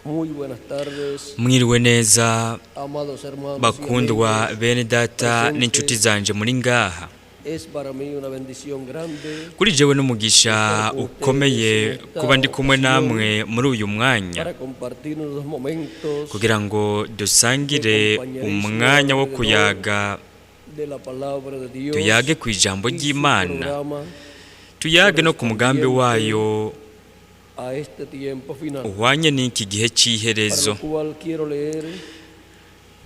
Muy buenas tardes, Mwiriwe neza, amados hermanos y bakundwa amigos. bene data n'inshuti zanje muri ngaha. Es para mí una bendición grande Kuri jewe n'umugisha ukomeye kuba ndi kumwe namwe muri uyu mwanya para compartir unos momentos kugira ngo dusangire umwanya wo kuyaga, de la palabra de Dios tuyage ku ijambo y su ry'Imana, programa tuyage no ku mugambi wayo a este tiempo final, uhwanye n'iki gihe para cy'iherezo. lo cual quiero leer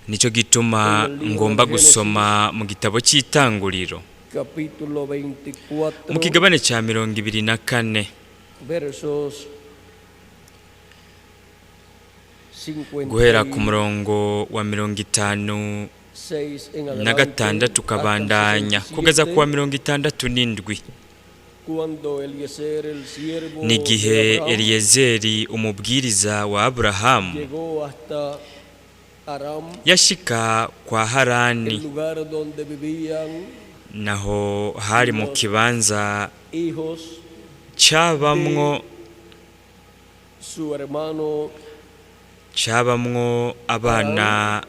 Nicyo gituma ngomba gusoma mu gitabo cy'Itanguriro, capítulo 24, mu kigabane cya 24, versos guhera ku murongo wa mirongo itanu 56 en na adelante gatandatu hasta el ukabandanya kugeza 67, ku wa 67. cuando Eliezer, el siervo Ni de igihe Abraham, Eliyezeri umubwiriza wa Aburahamu llegó hasta Aram, yashika kwa Harani, el lugar donde vivían naho hari mu kibanza hijos cyabamwo su hermano cyabamwo abana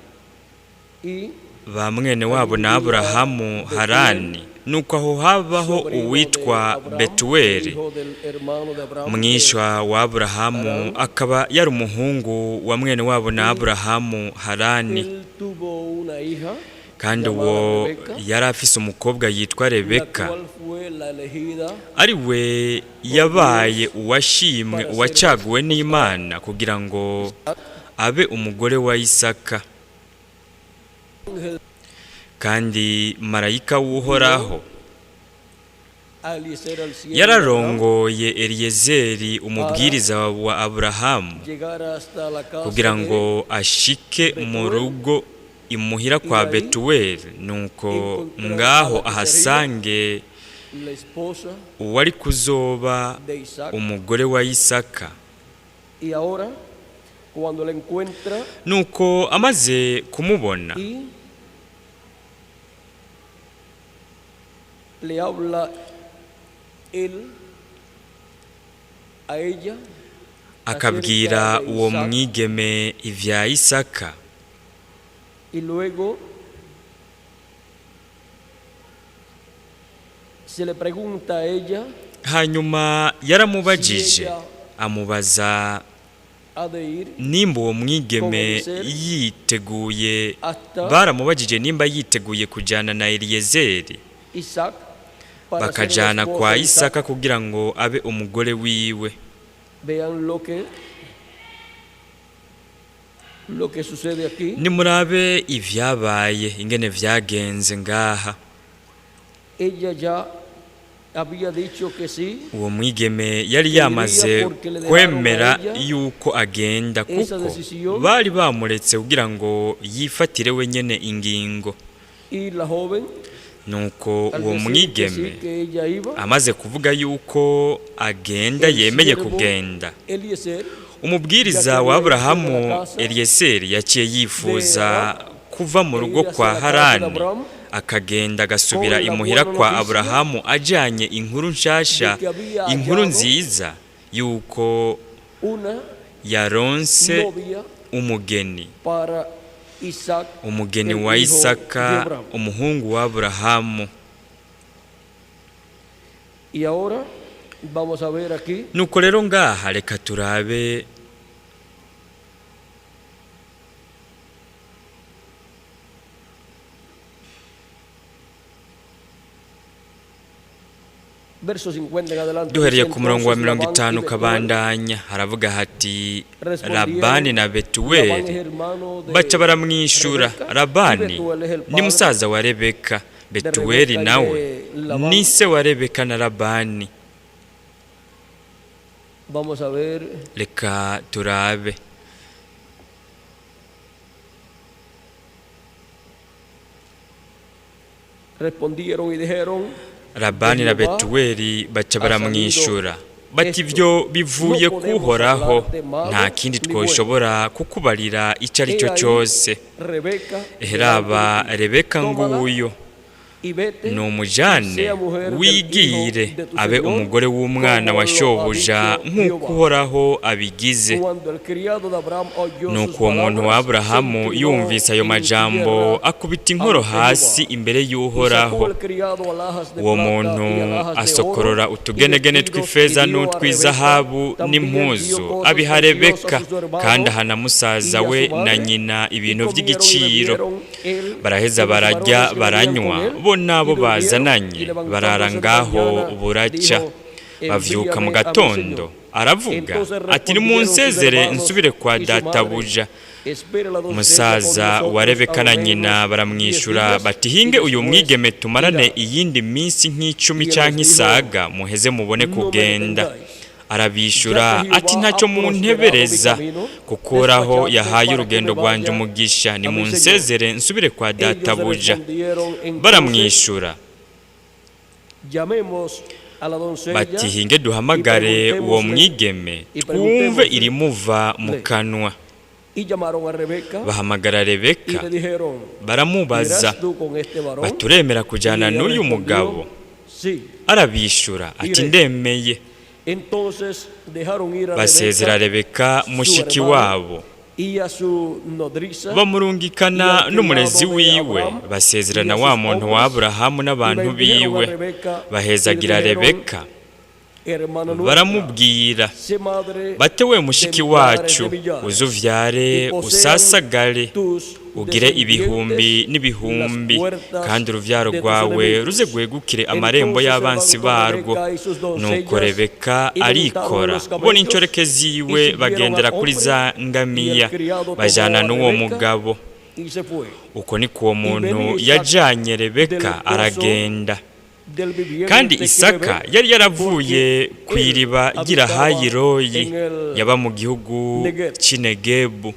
y ba mwene wabo na Aburahamu Harani. Nuko aho habaho sobrino de uwitwa Abraham, Betuweli, hijo del hermano de Abraham, mwishwa wa Aburahamu, akaba yari umuhungu wa mwene wabo na Aburahamu Harani. Él tuvo una hija Kandi llamada uwo Rebeca, yari afise umukobwa yitwa la Rebeka, cual fue la elegida ari we yabaye uwashimwe, uwacaguwe n'Imana kugira ngo abe umugore wa Isaka. Ángel Kandi marayika w'Uhoraho a Eliezer al siervo de Abraham, yararongoye Eliyezeri umubwiriza wa Aburahamu llegar hasta la casa kugira de ngo ashike mu rugo imuhira kwa Betuweli, nuko ngaho ahasange la esposa uwari kuzoba de Isaac. umugore wa Isaka. Y ahora, cuando la encuentra Nuko amaze kumubona, y le habla él a ella akabwira uwo mwigeme ivya Isaka, y luego se le pregunta a ella hanyuma yaramubajije, amubaza ha de ir nimba uwo mwigeme yiteguye. Hasta Baramubajije nimba yiteguye kujyana na Eliyezeri Isaac para ser la bakajana esposa kwa de Isaac. Isaka kugira ngo abe umugore wiwe. Vean lo que sucede aquí. Nimurabe ivyabaye ingene vyagenze ngaha. Ella ya había dicho que sí, Uwo mwigeme yari yamaze kwemera yuko agenda, kuko bari bamuretse kugira ngo yifatire wenyene ingingo. Y la joven, Nuko al uwo decir que sí, mwigeme que ella iba, amaze kuvuga yuko agenda, el yemeye siervo kugenda, Eliezer umubwiriza wa Aburahamu Eliyeseri yaciye yifuza kuva mu rugo kwa Harani, akagenda agasubira imuhira kwa Aburahamu ajanye inkuru nshasha, inkuru nziza yuko una yaronse novia umugeni, para Isaac, umugeni el wa hijo de Isaka, Abraham. umuhungu wa Aburahamu. Y ahora vamos a ver aquí Nuko rero ngaha reka turabe verso 50 en adelante. Duhereye Dice, ku murongo wa "Entonces mirongo Labán y itanu Betuel ukabandanya, haravuga hati: respondieron, Labani na Labán es Betuweli hermano de baca baramwishura. Rebeca, y Labani Betuel es el ni padre musaza wa Rebeka, Betuweli Rebeca y nawe de Labán. ni se wa Rebeka na Labani. Vamos a ver Reka turabe Respondieron y dijeron: Labani na Betuweli baca baramwishura bati: ibyo bivuye kuhoraho, nta kindi twoshobora kukubarira icyo ari cyo "He ahí cyose. Rebeca Heraba delante de ti. Rebeka Tómala nguyu, Ni umujane wigire abe umugore w'umwana wa shobuja nk'uko Uhoraho abigize. Nuko uwo muntu wa Aburahamu yumvise ayo majambo, akubita inkoro hasi imbere y'Uhoraho. Uwo muntu asokorora utugenegene tw'ifeza n'utw'izahabu n'impuzu, abiha Rebeka, kandi aha na musaza we na nyina ibintu by'igiciro. Baraheza barajya baranywa, bo n'abo bazananye, barara ngaho buraca. Bavyuka mu gatondo, aravuga ati: "Nimunsezere nsubire kwa databuja." Musaza wa Rebeka na nyina baramwishyura bati: "Hinge uyu mwigeme tumarane iyindi minsi nk'icumi cyangwa isaga, muheze mubone kugenda." Arabishyura ati: "Ntacyo muntebereza, kuko Uhoraho yahaye urugendo rwanjye umugisha. Nimunsezere nsubire kwa databuja." Baramwishyura bati: "Hinge duhamagare uwo mwigeme, twumve irimuva mu kanwa." Bahamagara Rebeka, baramubaza baturemera kujyana n'uyu mugabo? Arabishyura ati: "Ndemeye." Basezera Rebeka mushiki wabo, bamurungikana n'umurezi wiwe. Basezerana wa muntu wa Aburahamu n'abantu biwe, bahezagira Rebeka. Baramubwira bate: "We mushiki wacu, uzuvyare usasagare, ugire ibihumbi n'ibihumbi, kandi uruvyaro rwawe ruze rwegukire amarembo y'abansi barwo." Nuko Rebeka arikora, bo n'inshoreke ziwe, bagendera kuri za ngamiya, bajana n'uwo mugabo. Uko niko uwo muntu yajanye Rebeka, aragenda. Kandi Isaka yari yaravuye ku iriba ry'Irahayiroyi, yaba mu gihugu cy'Inegebu.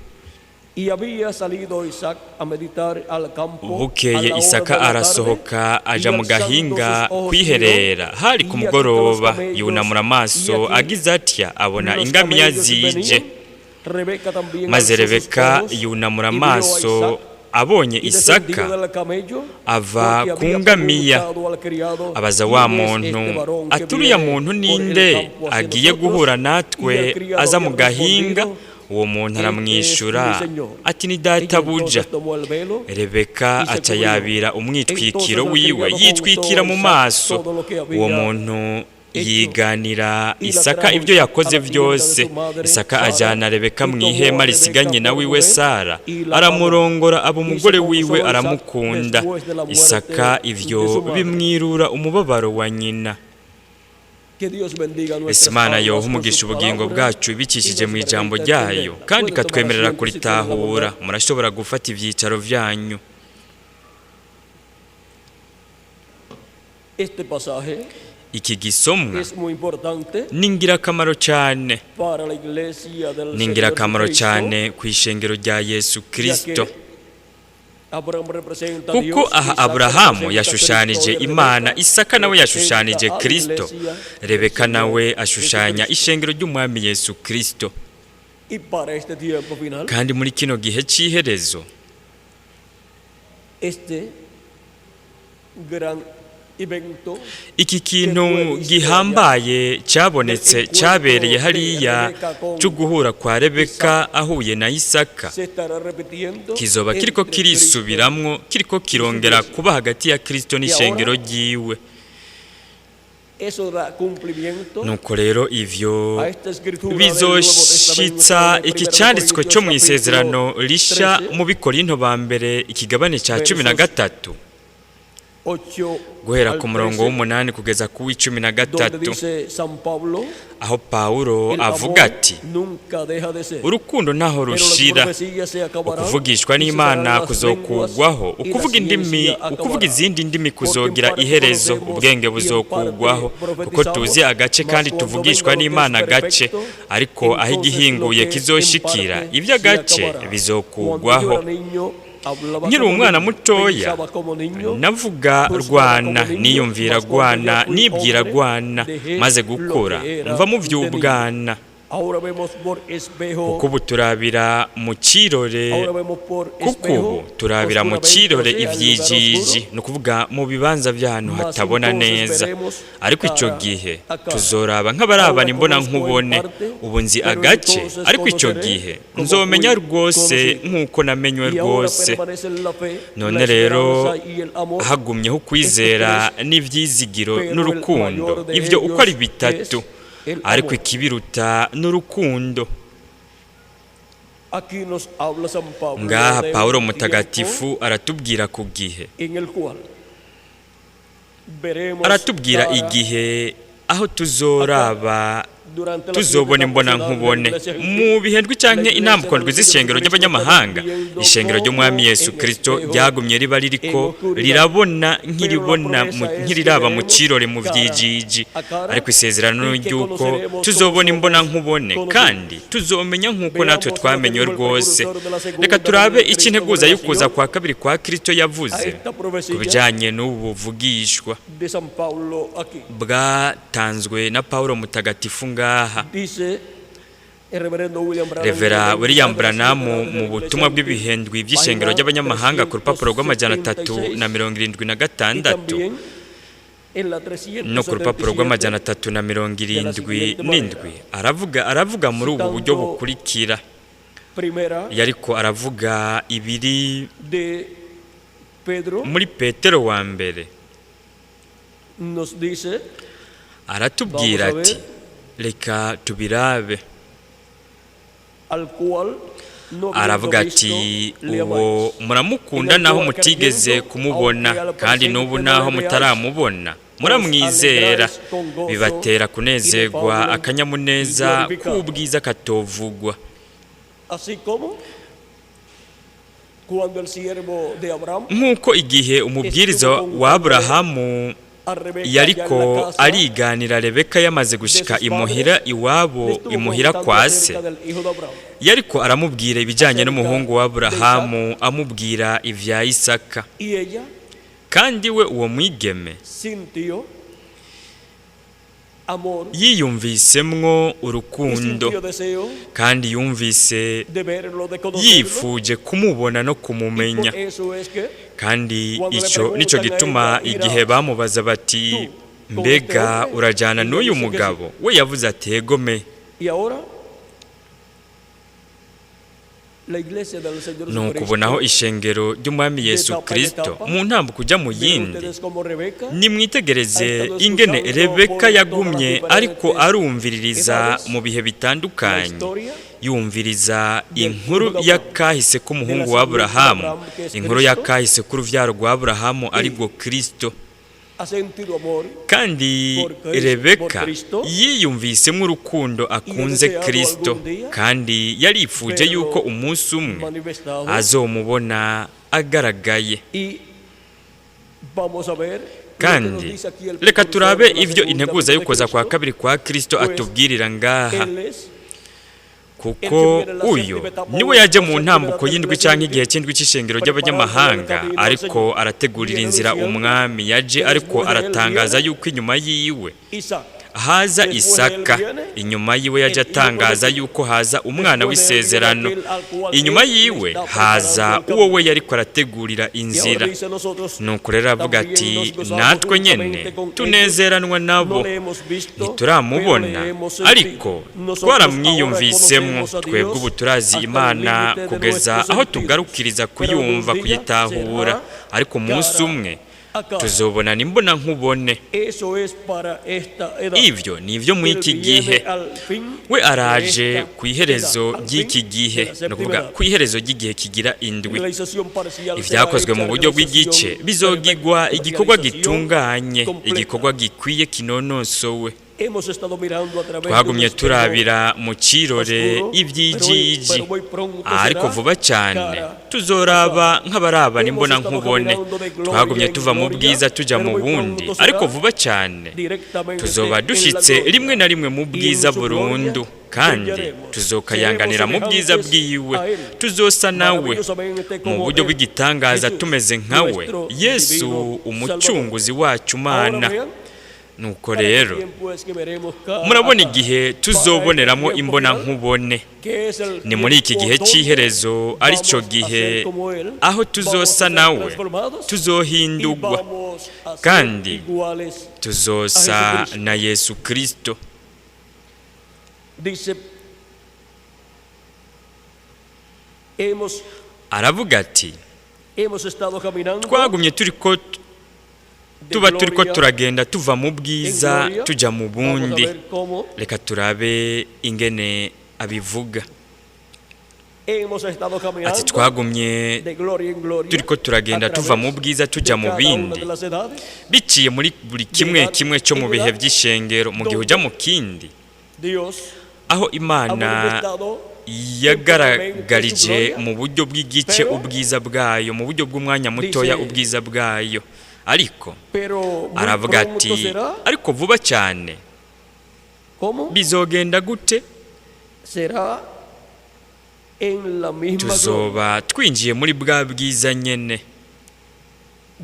Bukeye Isaka arasohoka aja mu gahinga kwiherera. Hari ku mugoroba, yunamura amaso, agize atya abona ingamiya zije. Maze Rebeka yunamura amaso, abonye Isaka ava ku ngamiya, abaza wa muntu ati: "Uriya muntu ninde agiye guhura natwe aza mu gahinga?" Uwo muntu aramwishyura ati: "Ni databuja." Rebeka aca yabira umwitwikiro wiwe, yitwikira mu maso. Uwo muntu yiganira Isaka ibyo yakoze byose. Isaka ajyana Rebeka mu ihema risiganye na wiwe Sara, aramurongora, aba umugore wiwe, aramukunda. Isaka ivyo bimwirura umubabaro wa nyina. Ese Imana yoha umugisha ubugingo bwacu ibikishije mu ijambo ryayo, kandi ikatwemerera kuritahura. Murashobora gufata ibyicaro byanyu. Iki gisomwa ni ingirakamaro cyane, ni ingirakamaro cyane ku ishengero rya Yesu Kirisito, kuko aha Aburahamu yashushanije Imana, Isaka nawe yashushanije Kirisito, Rebeka nawe ashushanya ishengero ry'Umwami Yesu Kirisito. Kandi muri kino gihe cy'iherezo, iki kintu gihambaye cyabonetse, cyabereye hariya, cyo guhura kwa Rebeka ahuye na Isaka, kizoba kiriko kirisubiramwo, kiriko kirongera kuba hagati ya Kristo n'ishengero ryiwe. Nuko rero ivyo bizoshitsa iki cyanditswe cyo mu Isezerano Risha mu Bikorinto ba mbere, ikigabane cya 13, guhera ku murongo w'8 kugeza ku w'13, aho Pawulo avuga ati: "Urukundo ntaho rushira, ukuvugishwa n'Imana kuzokugwaho, ukuvuga indimi, ukuvuga izindi ndimi kuzogira iherezo, ubwenge buzokugwaho, kuko tuzi agace kandi tuvugishwa n'Imana agace, ariko aho igihinguye kizoshikira, iby'agace bizokugwaho. Nkiri umwana mutoya navuga rwana, niyumvira rwana, nibwira rwana, maze gukura mva mu by'ubwana." Ahora vemos por espejo, Kuko ubu turabira mu kirore, ahora vemos por kuko espejo ubu turabira mu oscuramente, kirore o sea, en lugar ivyijiji, oscuro, ni ukuvuga mu bibanza by'ahantu mas hatabona entonces neza. veremos Ariko icyo cara gihe a cara. tuzoraba nk'abarabana Ahora imbona conozco en nkubone. parte, Ubu nzi pero agace, entonces ariko icyo conoceré gihe como nzomenya fui rwose conocido. nk'uko namenywe Y ahora rwose. permanece la fe, None la rero esperanza y el amor. hagumyeho ukwizera n'ivyizigiro Pero el n'urukundo, mayor de ivyo uko ari ellos bitatu, es el ariko amor. ikibiruta n'urukundo. Aquí nos habla San Pablo Ngaha de un Pawulo tiempo mutagatifu aratubwira ku gihe, en el cual veremos aratubwira cara igihe aho tuzoraba durante las tuzobona siete imbona etapas de la nkubone iglesia gentil. mu bihe ndwi canke La iglesia intambwe del ndwi Señor z'ishengero Jesucristo ry'abanyamahanga, está viendo ishengero ry'umwami como Yesu en Kristo espejo ryagumye riba ririko en oscuridad. rirabona Pero la nk'iribona promesa es que nk'iriraba mu veremos kirore mu cara vyijiji, a cara ariko isezerano y que ry'uko conoceremos tuzobona como imbona somos nkubone conocidos. kandi tuzomenya nk'uko natwe Veamos lo que twamenywe dijo el rwose. precursor de la segunda Reka turabe venida de icyo Cristo integuza con y'ukuza relación kwa kabiri kwa Kristo a yavuze esta ku profecía bijanye n'ubu buvugishwa de San Pablo aquí. bwatanzwe na Pawulo mutagatifu ngaha. Dice el reverendo William Branham, Revera en William el mensaje de Branham las siete edades de mu la butumwa Iglesia bw'ibihendwi by'ishengero página ry'abanyamahanga ku rupapuro rw'amajana 3 376, na mirongo irindwi na y gatandatu también en la no ku rupapuro 377 rw'amajana 377 aravuga muri ubu buryo bukurikira. primera Yariko aravuga ibiri de Pedro muri Petero wa mbere, nos dice, aratubwira Vamos a ati reka tubirabe. al cual no habiendo Aravuga visto, ati le uwo amáis. muramukunda naho mutigeze kumubona, kandi n'ubu naho mutaramubona muramwizera, bibatera kunezerwa akanyamuneza k'ubwiza katovugwa. Así como cuando el siervo de Abraham Nk'uko igihe umubwiriza wa Aburahamu a Rebeca ya en yariko la casa ariganira Rebeka yamaze gushika imuhira le iwabo estuvo imuhira contando kwa se, acerca del hijo de Abraham. yariko aramubwira ibijyanye n'umuhungu wa Aburahamu, amubwira ivya Isaka. Y ella Kandi we uwo mwigeme sintió amor yiyumvisemwo y urukundo, sintió deseo kandi yumvise de verlo, de conocerlo. yifuje kumubona no Y kumumenya. por eso es que Kandi icyo nicyo gituma igihe bamubaza bati mbega urajyana n'uyu mugabo, we yavuze ati egome. y ahora la iglesia del Señor Nuko ubonaho Jesucristo, ishengero ry'umwami Yesu Kristo mu ntambuko ujya mu ven yindi, ustedes como Rebeca nimwitegereze ingene Rebeka yagumye ariko arumviririza mu bihe la bitandukanye, historia yumviriza inkuru y'akahise k'umuhungu wa Aburahamu, inkuru y'akahise k'uruvyaro rwa Aburahamu aribwo Kristo. ha sentido amor Kandi Rebeka yiyumvisemo urukundo akunze Kristo, kandi yarifuje yuko umunsi umwe manifestado azomubona agaragaye. y vamos a ver lo que nos Kandi dice aquí el reka precursor turabe de la ivyo segunda integuza venida de y'ukuza kwa Cristo. kabiri kwa Kristo atubwirira ngaha, Él es kuko uyu niwe yaje mu ntambuko y'indwi canke igihe cy'indwi cy'ishengero ry'abanyamahanga, ariko arategurira inzira umwami yaje, ariko aratangaza yuko inyuma yiwe Isaac. haza Isaka, inyuma yiwe yaje atangaza yuko haza umwana w'isezerano, inyuma yiwe haza uwo we yariko arategurira Y ahora inzira. dice nosotros Nuko rero aravuga también ati nos gozamos natwe nyene juntamente con ellos. tunezeranwa nabo, No le hemos visto, pero ntituramubona le hemos sentido. ariko Nosotros twaramwiyumvisemo. ahora conocemos a Twebwe Dios ubu turazi hasta el Imana límite de kugeza nuestros aho sentidos. tugarukiriza Pero kuyumva, algún día kuyitahura, será ariko umunsi cara umwe a cara. tuzobonana imbona nkubone. Eso es para esta edad. Ivyo ni ivyo muri Él iki viene gihe. al fin We de araje esta ku iherezo edad, al fin ry'iki gihe, de la ni séptima ukuvuga edad. ku iherezo ry'igihe kigira indwi. Realización parcial será Ivyakozwe mu hecha buryo bw'igice realización bizogigwa perfecta, igikorwa realización gitunganye, completa. igikorwa gikwiye kinonosowe. Hemos estado mirando a través de un Twagumye espejo turabira mu kirore oscuro, ibyijiji, pero muy pronto ariko será vuba cyane cara tuzoraba nk'abarabana Hemos imbona estado nkubone. caminando de gloria Twagumye en tuva mu gloria, bwiza tuja pero mu muy bundi, pronto será ariko vuba cyane directamente tuzoba en la dushitse gloria. rimwe na rimwe mu Y en bwiza su gloria burundu, kandi brillaremos. tuzokayanganira mu Seremos bwiza semejantes bwiwe, a él. tuzosa nawe Maravillosamente mu como buryo él, bw'igitangaza Jesús, tumeze nkawe, nuestro Yesu divino umucunguzi wacu Ahora Mana. vean Nuko Para qué rero tiempo es que veremos cara a murabona cara. igihe Para este tuzoboneramo tiempo imbona final, nkubone. que es el Ni muri iki tiempo gihe donde cy'iherezo, aricyo vamos a gihe ser como él, aho vamos a tuzosa ser nawe, transformados y tuzohindurwa, vamos a ser kandi iguales. tuzosa A Jesucristo. na Yesu Kristo. Dice, hemos, Aravuga ati hemos estado caminando twagumye turiko de tuba turiko gloria turagenda tuva mu en bwiza gloria. tujya mu Vamos a bundi. ver cómo Reka turabe ingene abivuga. hemos estado Ati caminando twagumye de gloria en gloria turiko turagenda a tuva mu través bwiza de tujya mu cada una bindi, de las edades. biciye muri buri kimwe kimwe cyo mu bihe by'ishengero, mu gihe ujya mu kindi, Dios aho ha Imana manifestado yagaragarije mu buryo bw'igice ubwiza bwayo, mu buryo bw'umwanya mutoya ubwiza bwayo. Ariko pero muy aravuga pronto ati será ariko vuba cyane ¿cómo? bizogenda gute? Será en la misma gloria. Tuzoba twinjiye muri bwa bwiza nyene.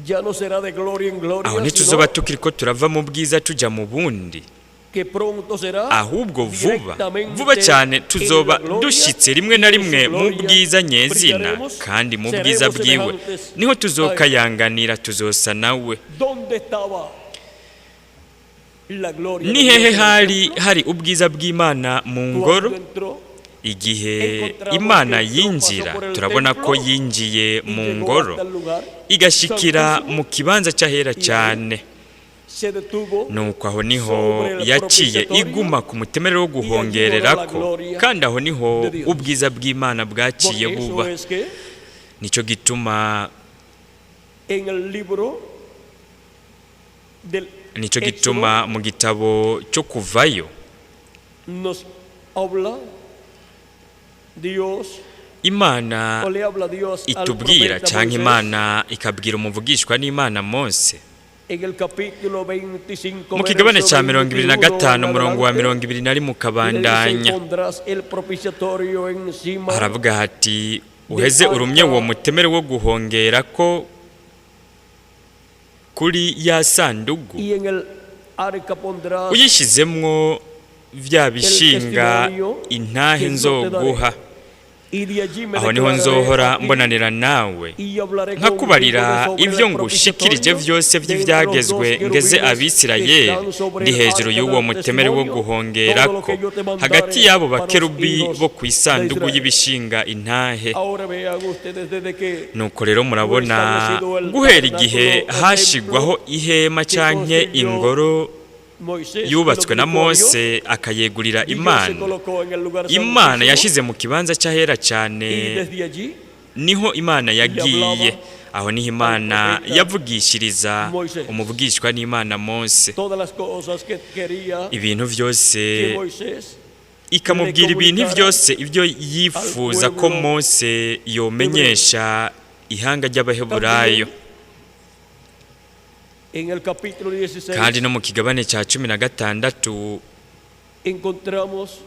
Ya no será de gloria en gloria, Aho ntituzoba sino tukiriko turava mu bwiza tujya mu bundi, que pronto será ahubwo vuba directamente vuba cyane en la tuzoba gloria, dushyitse rimwe na y en su rimwe mu gloria bwiza nyezina, brillaremos, kandi mu bwiza seremos bwiwe semejantes niho a él. tuzokayanganira, tuzosa nawe. ¿Dónde estaba la gloria Ni de hehe Dios en el hari templo? hari ubwiza bw'Imana mu ngoro? Cuando entró Igihe Imana yinjira, turabona ko yinjiye y mu llegó ngoro, hasta el lugar igashikira mu kibanza cy'ahera cyane. se detuvo Nuko aho niho yaciye iguma ku mutemere wo guhongererako, kandi aho niho ubwiza bw'Imana Por bwaciye eso buba. es que Nicyo gituma en el libro del nicyo Éxodo gituma mu gitabo cyo kuvayo nos habla Dios Imana o le habla Dios al itubwira profeta cyangwa Moisés Imana ikabwira umuvugishwa n'Imana Mose en el capítulo 25 mu kigabane verso cya 25 21 en umurongo wa adelante, 21 y le dice, kabandanya, pondrás el propiciatorio encima haravuga hati uheze urumye uwo mutemere wo guhongera ko kuri ya sandugu, y en el arca pondrás uyishyizemwo bya bishinga intahe nzoguha. y de allí me Aho niho declararé nzohora a ti mbonanira nawe, y hablaré nkakubarira contigo sobre ibyo el ngushikirije propiciatorio byose de entre los by'ibyagezwe dos ngeze querubines que Abisirayeli están sobre ndi el hejuru arca y'uwo del mutemere wo testimonio, todo lo guhongerako, que yo te mandare hagati y'abo para los bakerubi hijos bo ku de isanduku Israel. y'ibishinga intahe. Ahora vean ustedes desde que Nuko rero murabona guhera igihe hashigwaho ihema canke ingoro Moisés yubatswe na lo dedicó a Dios, Mose akayegurira Dios se Imana, colocó en el lugar Imana santísimo, yashize mu kibanza cy'ahera y cyane, desde allí niho Imana yagiye. Aho niho Imana yavugishiriza umuvugishwa n'Imana Mose todas las cosas que quería ibintu byose, que Moisés ikamubwira ibintu byose ibyo yifuza ko Mose yomenyesha ihanga ry'Abaheburayo. en el capítulo 16 Kandi no mu kigabane cya 16 encontramos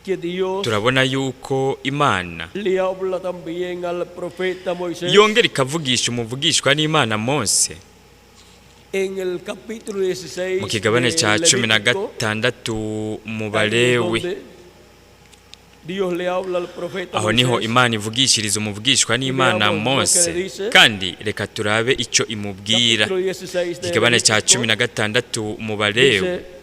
que Dios turabona yuko Imana le habla también al profeta Moisés yongera ikavugisha umuvugishwa n'Imana Mose en el capítulo 16 mu kigabane de cya Levítico, 16 mu ahí es Balewi. donde Dios le habla al profeta Aho niho Moisés. Imana ivugishiriza umuvugishwa n'Imana Mose, kandi reka turabe icyo imubwira. Capítulo 16 de Ikigabane cya Levítico, 16 mu Balewi dice,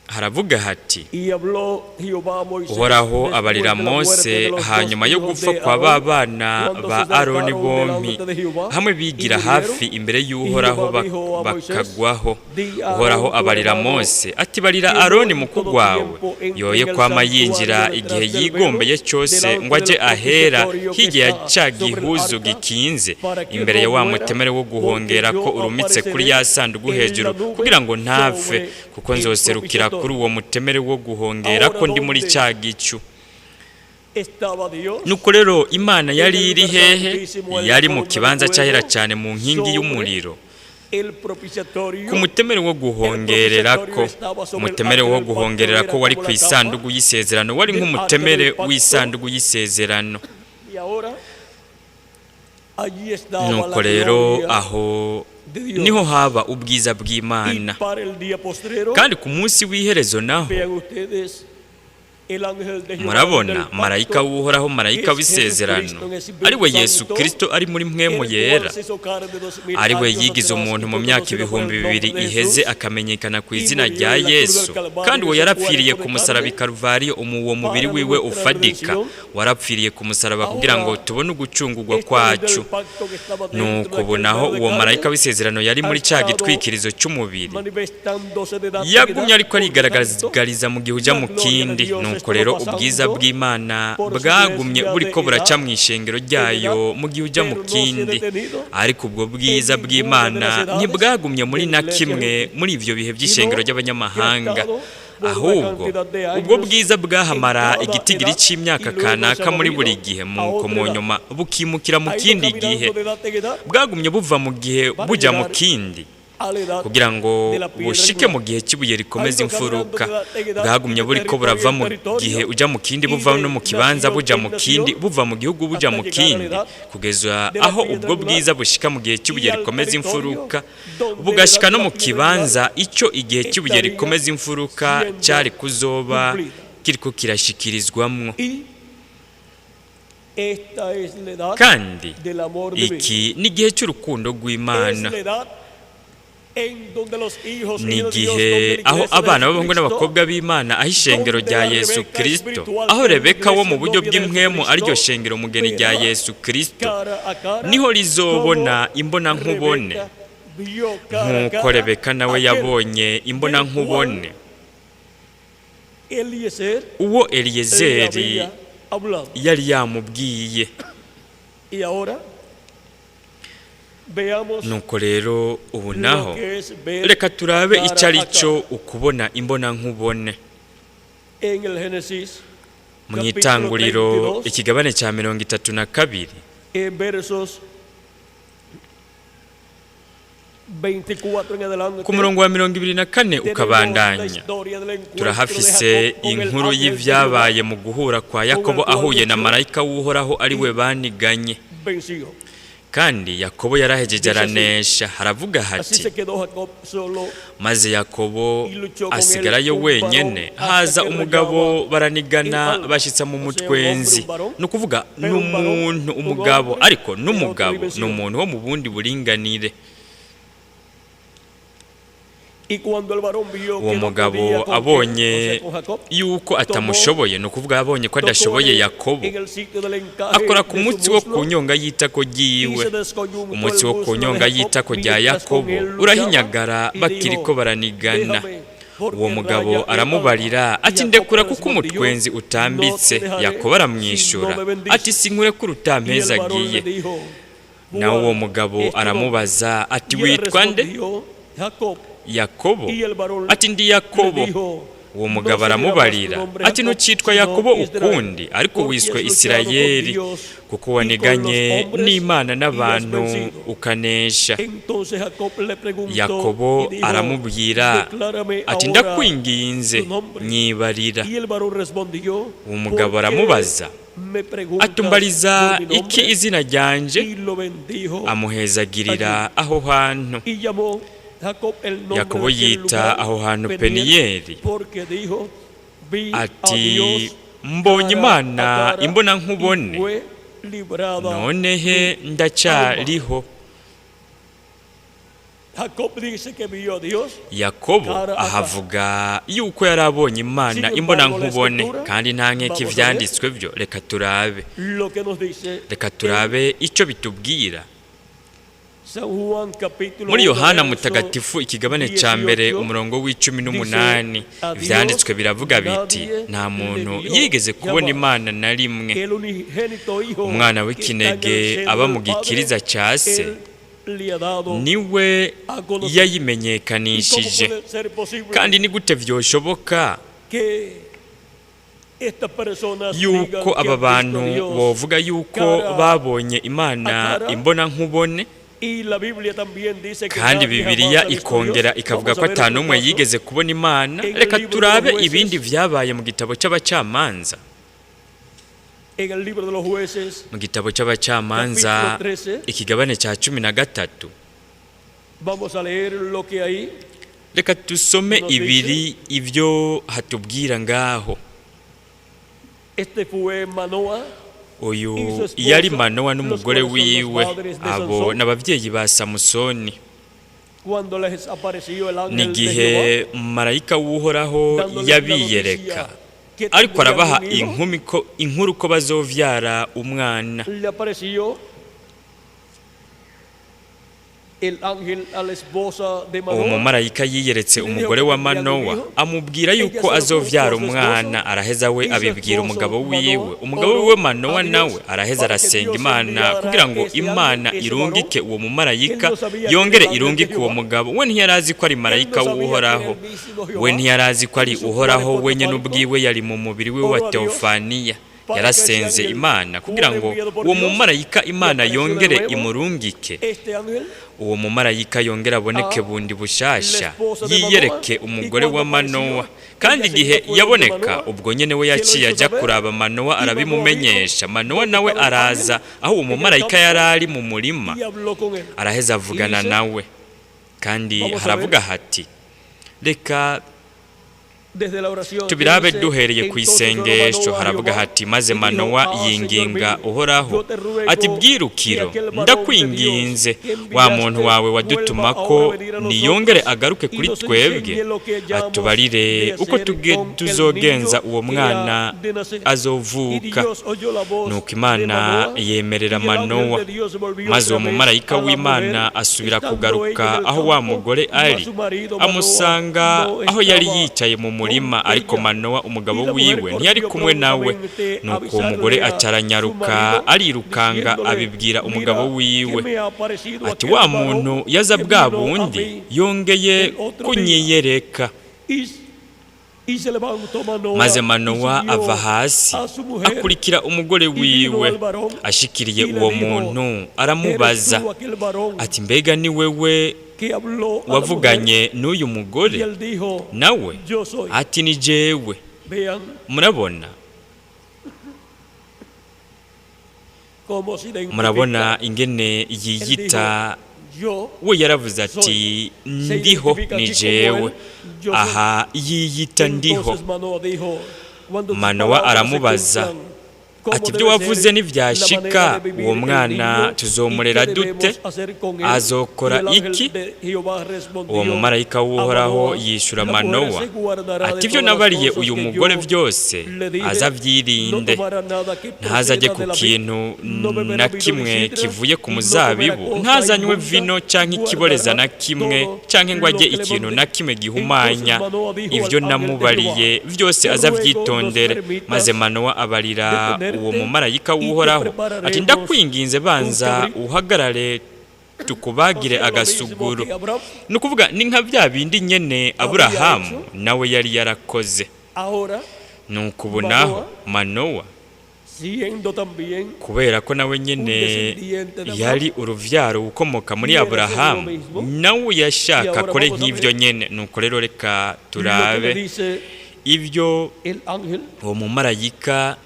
haravuga hati y habló Jehová a Moisés Uhoraho después abarira de la muerte Mose de los dos hanyuma yo hijos gupfa de kwa ba Aarón, bana cuando ba se Aroni acercaron bombi, delante de Jehová hamwe y bigira murieron. hafi imbere Y y'Uhoraho Jehová dijo a Moisés, bakagwaho. "Di a Uhoraho Aarón tu abarira hermano, Mose ati barira que no Aroni en mukuru todo wawe, tiempo entre yoye en el kwama santuario yinjira detrás igihe del velo, yigombeye cyose delante ngo aje del ahera propiciatorio que hirya ya está cya sobre el gihuzu arca, gikinze para que imbere ya no wa muera, mutemere wo guhongera porque ko yo urumitse kuri ya apareceré sanduku en la hejuru, nube kugira ngo ntapfe, sobre kuko el nzoserukira propiciatorio. kuri uwo mutemere wo guhongera Ahora ko ndi muri ¿dónde cya gicu. Estaba Dios Nuko rero Imana yari iri hehe? Yari mu kibanza cy'ahera cyane mu nkingi y'umuriro, el propiciatorio ku mutemere wo guhongererako. Umutemere wo guhongererako wari ku isanduku y'isezerano, wari nk'umutemere w'isanduku y'isezerano. y ahora allí estaba Nuko la rero gloria aho de Dios. Niho haba ubwiza Y bw'Imana. para el día postrero, Kandi ku munsi w'iherezo naho, vean ustedes el ángel de Jehová murabona del pacto, marayika w'Uhoraho, marayika w'isezerano, ari we Yesu Kirisito ari muri mpwemu el yera, cual se hizo carne 2000 ari we años yigize atrás umuntu y mu fue myaka conocido por el ibihumbi nombre bibiri de iheze, Jesús, akamenyekana ku izina rya Yesu. Kandi uwo yarapfiriye ku musaraba i Karuvariyo, uwo mubiri wiwe ufadika warapfiriye ku musaraba kugira ngo tubone ugucungurwa Este ángel kwacu. del pacto que estaba dentro Nuko de ubu aquel naho velo de uwo marayika carne, w'isezerano yari muri cya gitwikirizo cy'umubiri manifestándose de edad en yagumye edad, ariko por tanto, arigaragariza mu gihe ujya mu kindi. Nuko rero ubwiza bw'Imana bwagumye buriko buraca mu ishengero ryayo mu gihe ujya mu kindi, ariko ubwo bwiza bw'Imana ntibwagumye muri na kimwe muri ibyo bihe by'ishengero ry'abanyamahanga, ahubwo ubwo bwiza bwahamara igitigiri cy'imyaka kanaka muri buri gihe, nuko mu nyuma bukimukira mu ha ido kindi caminando gihe. de edad en edad Bwagumye buva mu gihe bujya mu kindi a la edad kugira ngo de la piedra bushike angular. mu gihe cy'ibuye rikomeza imfuruka. Bwagumye buriko burava mu gihe ujya mu kindi, buva no mu kibanza buja mu kindi, buva mu gihugu buja mu kindi, kugeza aho ubwo bwiza bushika mu gihe cy'ibuye rikomeza imfuruka, bugashika no mu kibanza icyo igihe cy'ibuye rikomeza imfuruka cyari kuzoba kiriko kirashikirizwamwo. Y esta es la edad Kandi del amor divino. iki ni igihe cy'urukundo Es rw'Imana. la edad en donde los hijos Ni y hijas de Dios, igihe donde la aho iglesia de abana b'abahungu Jesucristo, n'abakobwa b'Imana, aho ishengero rya Yesu Kirisito, aho Rebeka wo mu buryo bw'impwemu, ariryo shengero mugeni rya Yesu Kirisito, cara a cara, niho rizobona como imbonankubone, Rebeca vio cara a nk'uko cara Rebeka nawe aquel yabonye imbonankubone Eliezer uwo le Eliyezeri había hablado. yari yamubwiye. Y ahora veamos Nuko rero ubu lo naho que es ver reka turabe cara icyo ari a cyo cara. ukubona imbonankubone. En el Génesis Mu capítulo itanguriro 22, ikigabane cya 32, en versos 24 en adelante, ku murongo wa 24 tenemos la ukabandanya, historia del encuentro de turahafise Jacob con el inkuru ángel de y'ivyabaye mu guhura kwa Yakobo ahuye na marayika w'Uhoraho, ari we baniganye. Jehová vencido. Kandi Yakobo yarahejeje aranesha. Haravuga Así hati: se quedó Jacob solo Maze Yakobo asigarayo wenyene, haza umugabo baranigana bashitsa mu mutwenzi. Ni ukuvuga n'umuntu umugabo, ariko n'umugabo ni umuntu wo mu bundi buringanire. Y cuando el varón vio Uwo que no mugabo podía con él, abonye o sea, con Jacob, yuko atamushoboye, ni ukuvuga abonye ko tocó adashoboye en Yakobo, el sitio del encaje akora ku de su mutsi wo ku muslo, nyonga y'itako y ryiwe. se descoyuntó Umutsi el wo ku muslo de nyonga Jacob y'itako rya mientras con Yakobo él luchaba, urahinyagara y bakiriko dijo, baranigana. "Déjame, porque Uwo mugabo raya el aramubarira alma". Y ati: Jacob "Ndekura le kuko respondió, umutwenzi utambitse." "No te dejaré Yakobo aramwishura si no me bendices". ati: "Sinkure ko Y el varón utampezagiye." le dijo, Nawe uwo "¿Cuál mugabo es tu nombre?" aramubaza ati: Y él "Witwa nde?" respondió, "Jacob". Yakobo. Y el varón Ati: "Ndi le Yakobo." dijo, Uwo "No mugabo se dirá más tu aramubarira nombre ati: Jacob, "Ntucitwa sino Yakobo Israel, ukundi, ariko porque wiswe has luchado con Isirayeli, Dios kuko y con waniganye los hombres n'Imana y has n'abantu vencido". ukanesha. Entonces Jacob le preguntó Yakobo y dijo, aramubwira "Declárame ati: ahora "Ndakwinginze, tu nombre". nyibarira." Y el varón respondió, Uwo mugabo "¿Por qué aramubaza me preguntas atumbariza por mi iki nombre?" izina ryanje? Y lo bendijo Amuhezagirira aho hantu. y llamó Jacob el nombre Yakobo de aquel yita lugar aho hantu Peniel, Peniyeli, porque dijo, vi a ati: Dios "Mbonye cara Imana a cara imbona nkubone, y fue librada none he mi ndacyariho." alma". Jacob dice que vio a Dios Yakobo cara a cara. ahavuga yuko yari abonye Imana Sin embargo, imbona la nkubone. escritura, Kandi nta nkeka vamos a ver ivyanditswe byo, reka turabe, lo que nos dice reka en turabe icyo bitubwira. San Juan capítulo Muri 1, Yohana verso Mutagatifu ikigabane cya mbere 18, umurongo wa 18, dice, "A Dios ivyanditswe biravuga biti: nadie "Nta muntu le vio yigeze kubona jamás. Imana na rimwe. El unigénito Hijo Umwana que está en el w'ikinege seno aba del mu gikiriza Padre, cya se él le ha dado niwe a conocer". ¿Y cómo yayimenyekanishije." puede ser posible Kandi ni gute vyoshoboka que estas personas digan yuko que aba han visto bantu a Dios bovuga yuko cara babonye Imana a cara? imbona nkubone? Y la Biblia también dice que Kandi nadie Bibiliya jamás ha visto a ikongera Dios. ikavuga Vamos ko a ver ata otro n'umwe caso. yigeze kubona Imana. En el Reka libro de turabe los jueces, ibindi vyabaye mu gitabo c'Abacamanza. En el libro de los jueces, Mu gitabo c'Abacamanza capítulo 13, ikigabane cya 13, Vamos a leer lo que ahí Reka dusome ibiri ibyo hatubwira ngaho. Este fue Manoah Uyu yari Manowa n'umugore wiwe, abo n'ababyeyi ba Samusoni. Cuando les apareció el ángel de N'igihe Jehová, marayika w'Uhoraho dándoles la yabiyereka, noticia que ariko tendrían arabaha un hijo, inkumi ko inkuru ko bazovyara umwana. Le apareció el ángel a la esposa de Uwo Manoah mumarayika yiyeretse umugore wa Manowa, amubwira yuko azovyara umwana. Araheza we abibwira umugabo wiwe. Umugabo wiwe Manowa nawe araheza arasenga Imana kugira ngo Imana irungike uwo mumarayika, yongere irungike uwo mugabo. We ntiyarazi ko ari marayika w'Uhoraho, we ntiyarazi ko ari Uhoraho wenyine ubwiwe yari mu mubiri we wa teofaniya. Yarasenze Imana kugira ngo uwo mumarayika Imana yongere imurungike, este ángel uwo mumarayika yongera aboneke bundi bushasha, yiyereke umugore wa Manowa. Kandi igihe yaboneka, ubwo nyene we yaciye ajya kuraba Manowa, arabimumenyesha. Manowa nawe araza aho uwo mumarayika yari ari mu murima, y habló con él. araheza avugana nawe. Kandi haravuga hati, reka Desde la oración que tubirabe dice, duhereye ku "Entonces oró isengesho. Manoah a Haravuga Jehová hati, maze y dijo, Manowa "Ah, Señor yinginga mío, Uhoraho yo te ruego ati, que bwirukiro, aquel varón de ndakwinginze, Dios que wa muntu enviaste wawe vuelva wadutumako ahora a venir a nosotros niyongere agaruke y kuri nos twebwe, enseñe lo que hayamos atubarire de uko hacer con el tuzogenza niño uwo que mwana ha de nacer". Y azovuka. Dios oyó la voz Nuko de Imana Manoah, yemerera y el ángel Manowa, de Dios volvió maze uwo otra vez mumarayika a la w'Imana mujer, asubira estando kugaruka ella en el aho wa campo, mugore mas ari, su marido Manoah amusanga no aho yari estaba yicaye mu murima, con ariko ella. Manowa umugabo Y la mujer wiwe ntiyari corrió kumwe nawe. prontamente a Nuko uwo mugore avisarle a su acaranyaruka marido, arirukanga, diciéndole, abibwira umugabo "Mira, wiwe que me ha aparecido ati, aquel wa varón muntu yaza que bwa vino a bundi mí yongeye el otro día". kunyiyereka. Y se levantó Manoah Maze y Manowa siguió ava hasi, a su mujer, akurikira umugore y vino wiwe. al varón Ashikiriye y le uwo dijo, muntu, "¿Eres aramubaza tú aquel varón ati, mbega ni wewe que habló a la mujer?" wavuganye n'uyu Y mugore? él dijo, Nawe "Yo soy". ati, ni jewe. Vean Murabona, cómo se identifica. murabona ingene Él yiyita. dijo, "Yo We yaravuze ati, ndiho, ni jewe. Aha yiyita ndiho. Entonces Manoah dijo, "Cuando tus Manowa palabras se aramubaza cumplan, ¿cómo ati, debe ibyo wavuze ser la nivyashika, manera de vivir uwo el mwana niño y tuzomurera qué dute? debemos hacer con él?" Azokora Y el ángel iki? de Jehová respondió Uwo mumarayika a w'Uhoraho Manoah, yishura "La mujer Manowa se guardará de ati, ibyo todas las nabariye cosas uyu que mugore yo byose le dije, azavyirinde, no tomará nada que ntazajye proceda ku de la vid, kintu no beberá na vino ni kimwe sidra, kivuye ku y no muzabibu, comerá cosa ntazanywe inmunda, vino canke ikiboreza na guardará kimwe, todo canke ngo lo ajye que le ikintu mandé. na kimwe gihumanya. Entonces Manoah dijo Ivyo al ángel de namubariye Jehová, vyose "Te ruego azavyitondere." nos permitas Maze Manowa abarira detenerte uwo mumarayika y te w'Uhoraho ati, prepararemos ndakwinginze, banza un cabrito. uhagarare tukubagire O sea, lo mismo agasuguru. que Abraham Ni ukuvuga ni nka bya bindi nyene Aburahamu nawe yari yarakoze. Ahora, Nuko ubu naho Manowa, siendo también kubera ko nawe nyene yari uruvyaro ukomoka muri Aburahamu, nawe yashaka akore nk'ivyo nyene. Nuko rero reka lo que le turabe dice ibyo el ángel, uwo mumarayika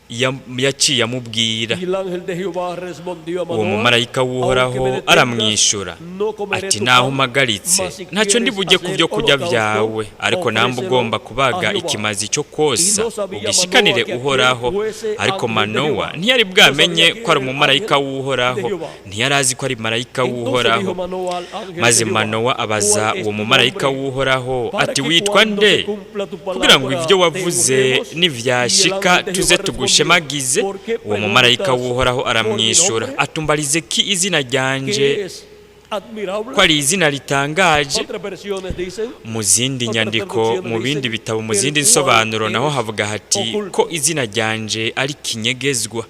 yaciye amubwira. Y el ángel de Jehová respondió a Uwo Manoah, mumarayika w'Uhoraho "Aunque me detengas, aramwishura no comeré ati, tu naho pan, mpagaritse, mas si ntacyo ndi quieres bujye ku hacer byo kurya holocausto, byawe, ariko namba ofrécelo ugomba a kubaga Jehová." ikimazi cyo kwosa, Y no sabía ugishikanire Manoah que aquel Uhoraho. fuese Ariko ángel de Manowa Jehová. ntiyari No bwamenye sabía que ko ari era el umumarayika ángel w'Uhoraho, de Jehová. ntiyari azi ko ari marayika Entonces dijo w'Uhoraho. Manoah al ángel de Maze Jehová, Manowa abaza "¿Cuál es uwo tu mumarayika nombre? w'Uhoraho Para ati, que witwa cuando nde, se cumpla tu kugira ngo palabra ibyo te wavuze honremos?" Y el nivyashika ángel de tuze Jehová respondió, tugushemagize. "¿Por qué Uwo mumarayika preguntas w'Uhoraho por mi aramwishura nombre? atumbarize ki izina ryanje, Que es admirable." ko ari izina ritangaje? Otras versiones dicen, Mu zindi otras nyandiko, traducciones mu bindi dicen, bitabo, mu "El zindi cual nsobanuro naho es havuga hati oculto." ko izina ryanje ari kinyegezwa.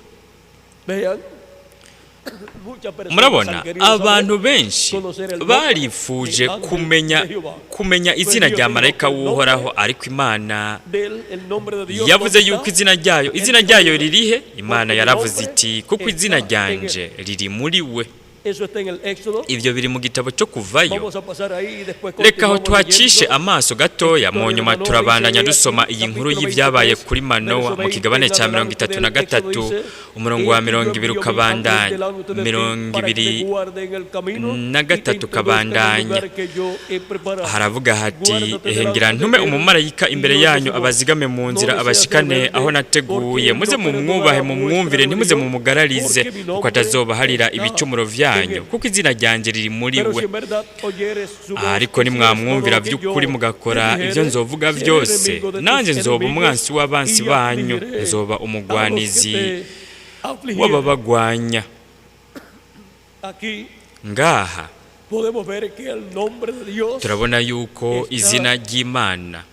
Vean, muchas personas Murabona, han querido saber abantu benshi conocer el nombre barifuje del ángel kumenya de Jehová. kumenya izina Dios rya dijo marayika que el w'Uhoraho, nombre ariko Imana del el nombre de Dios, yavuze ¿dónde yuko está? izina ryayo, izina Él ryayo dijo, ririhe? Imana "Porque mi yaravuze nombre iti, kuko izina está en él." ryanje riri muri we. Eso está en el Éxodo. Ibyo biri mu gitabo cyo Kuvayo. Vamos a pasar ahí y después Reka aho continuamos tuhacishe leyendo. amaso gatoya, mu nyuma turabandanya dusoma iyi nkuru y'ibyabaye kuri Manowa mu kigabane cya 33, Umurongo wa 20 ukabandanya, 23 ukabandanya. Haravuga hati: "Ehengera ntume umumarayika imbere yanyu, abazigame mu nzira, abashikane aho nateguye. Muze mumwubahe, mumwumvire, ntimuze mumugararize, kuko atazobaharira ibicumuro vyanyu, kuko izina ryanjye riri muri we. Ariko nimwamwumvira by'ukuri, mugakora ibyo nzovuga byose, nanjye nzoba umwansi w'abansi banyu, nzoba umugwanizi w'ababagwanya." Ngaha turabona yuko izina ry'Imana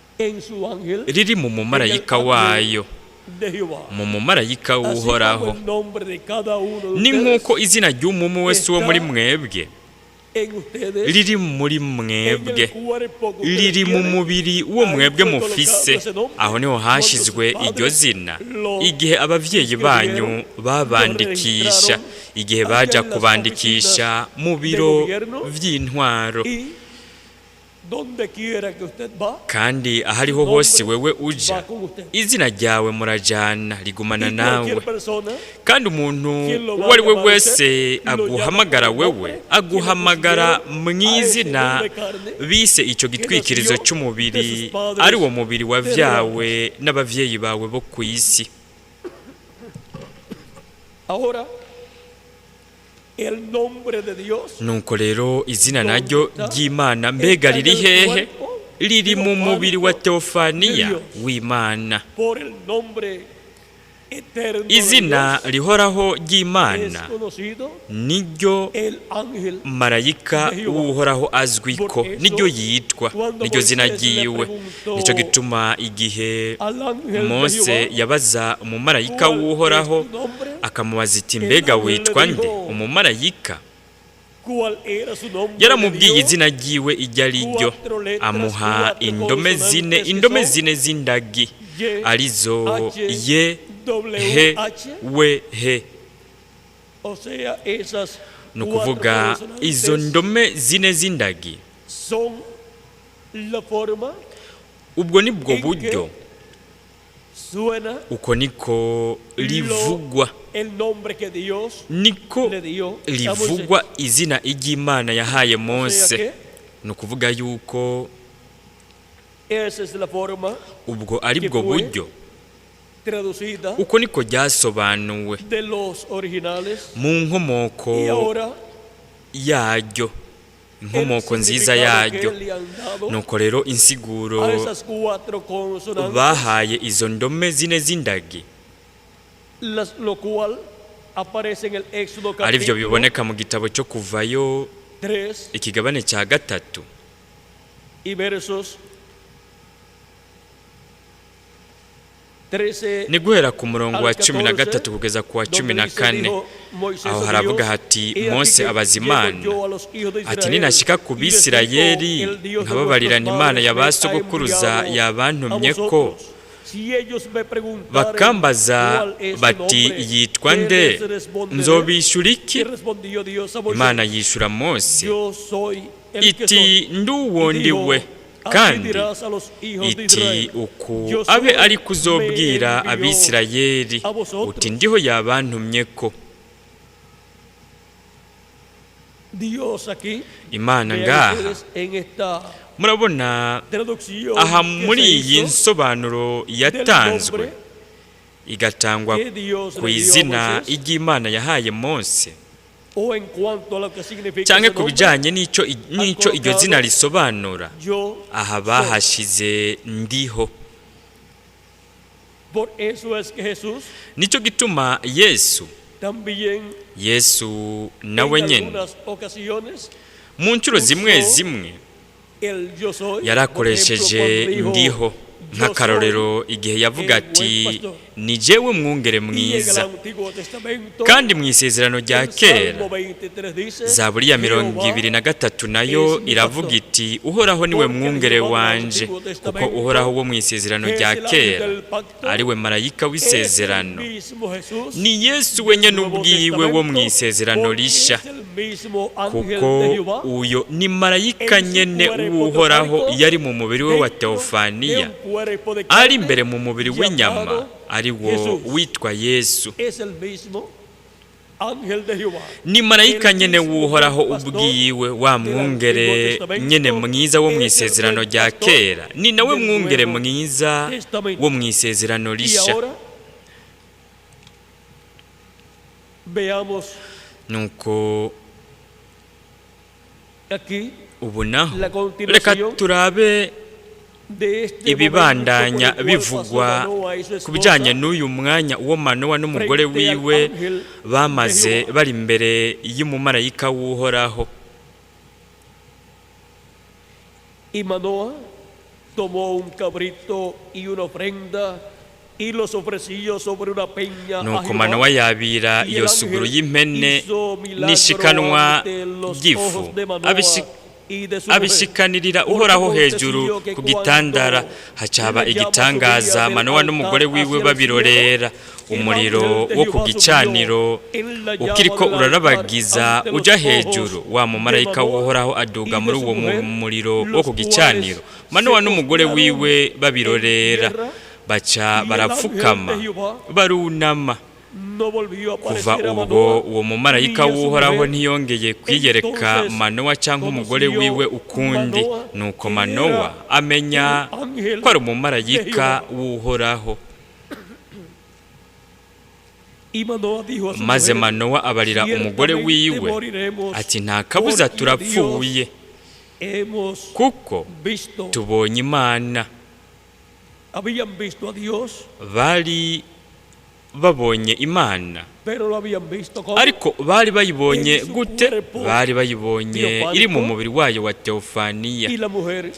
riri mu mumarayika wayo, mu mumarayika w'Uhoraho. Ni nk'uko izina ry'umumu wese wo muri mwebwe riri muri mwebwe, riri mu mubiri wo mwebwe mufise. Aho niho hashizwe iryo zina igihe abavyeyi banyu babandikisha, igihe baja kubandikisha mu biro vy'intwaro. Kandi ahariho hose wewe uja, izina ryawe murajana, rigumana nawe. Kandi umuntu uwo ari we wese aguhamagara wewe, aguhamagara mu izina bise icyo gitwikirizo cy'umubiri, ari wo mubiri wavyawe n'abavyeyi bawe bo ku isi. Nuko rero izina naryo ry'Imana mbega riri hehe? Riri mu mubiri wa Teofaniya w'Imana. Izina rihoraho ry'Imana niryo marayika w'Uhoraho azwi ko niryo yitwa, niryo zina ryiwe. Nicyo gituma igihe Mose yabaza umumarayika w'Uhoraho, akamubaza iti: "Mbega witwa nde?" Umumarayika yaramubwiye izina ryiwe iryo ari ryo, amuha indome zine, indome zine z'indagi, arizo ye, he, we, he. Ni ukuvuga izo ndome zine z'indagi, ubwo ni bwo buryo, uko niko rivugwa, niko rivugwa izina iry'Imana yahaye Mose. Ni ukuvuga yuko ubwo ari bwo buryo, uko niko ryasobanuwe mu nkomoko yaryo, inkomoko nziza yaryo. Nuko rero insiguro bahaye izo ndome zine z'indagi, arivyo biboneka mu gitabo cyo Kuvayo ikigabane cya 3, ni guhera ku murongo wa 13 kugeza ku wa 14. Aho haravuga hati: "Mose abaza Imana ati: 'Ninashika ku Bisirayeli nkababarirana Imana ya ba sogokuruza yabantumye ko, bakambaza bati yitwa nde, nzobishura iki?' Imana yishura Mose iti: 'Nduwo ndi we.' Kandi iti: 'Uku abe ari kuzobwira Abisirayeli uti ndiho yabantumye ko.'" Imana ngaha murabona aha muri iyi nsobanuro yatanzwe, igatangwa ku izina iry'Imana yahaye Mose, cyangwa ku bijyanye n'icyo iryo zina risobanura, aha bahashize ndiho. Nicyo gituma Yesu nawe nyine mu nshuro zimwe zimwe yarakoresheje ndiho, nk'akarorero igihe yavuga ati: "Ni jewe mwungere mwiza." Kandi mu isezerano rya kera, Zaburi ya 23 nayo iravuga iti: "Uhoraho niwe mwungere wanje," kuko Uhoraho wo mu isezerano rya kera ariwe marayika w'isezerano. Ni Yesu wenyine ubwiwe wo mu isezerano risha, kuko uyo ni marayika nyene w'Uhoraho yari mu mubiri we wa Teofaniya. cuerpo de ari carne imbere mu mubiri w'inyama llamado ari wo Jesús. witwa Yesu. Es el mismo ángel de Jehová. Ni marayika nyene w'Uhoraho ubwiwe, wa mwungere nyene mwiza wo mu isezerano rya kera, ni nawe mwungere mwiza wo mu isezerano Y rishya. ahora veamos Nuko aquí ubu naho la reka continuación turabe de este ibibandanya momento por el cual pasó bivugwa Manoa y su ku bijyanye esposa n'uyu mwanya uwo Manowa n'umugore frente al wiwe ángel de bamaze Jehová. bari imbere y'umumarayika w'Uhoraho. Y Manoa tomó un cabrito y una ofrenda y los ofreció sobre una peña a Nuko Jehová. Manowa yabira Y el iyo suguru ángel y'impene hizo milagro n'ishikanwa ante los ry'ifu, ojos de Manoa y de su mujer. abishikanirira Porque Uhoraho aconteció hejuru que ku cuando gitandara, hacaba la llama igitangaza. subía del Manowa altar n'umugore hacia wiwe el cielo, babirorera, el umuriro ángel de wo ku Jehová gicaniro subió en la llama ukiriko del altar urarabagiza ante los uja ojos hejuru, wa de mumarayika Manoa w'Uhoraho aduga y de muri su uwo mujer, muriro wo los ku cuales gicaniro. se Manowa n'umugore postraron wiwe en babirorera, tierra, baca y el ángel barapfukama de Jehová barunama. no volvió a Kuva aparecer a ubwo Manoa uwo mumarayika ni a su w'Uhoraho mujer. ntiyongeye kwiyereka Entonces Manowa cyangwa umugore conoció wiwe ukundi. Manoa Nuko que Manowa era amenya el ángel ko ari de umumarayika Jehová. w'Uhoraho. Y Manoa dijo a su Maze mujer: Manowa abarira umugore Ciertamente wiwe moriremos, ati: nta kabuza porque a turapfuye, Dios hemos kuko visto. tubonye Imana. Habían visto a Dios, Bari babonye Imana, pero lo habían visto como ariko bari bayibonye en su gute? cuerpo Bari bayibonye iri mu teofánico. mubiri wayo wa teofaniya. Y la mujer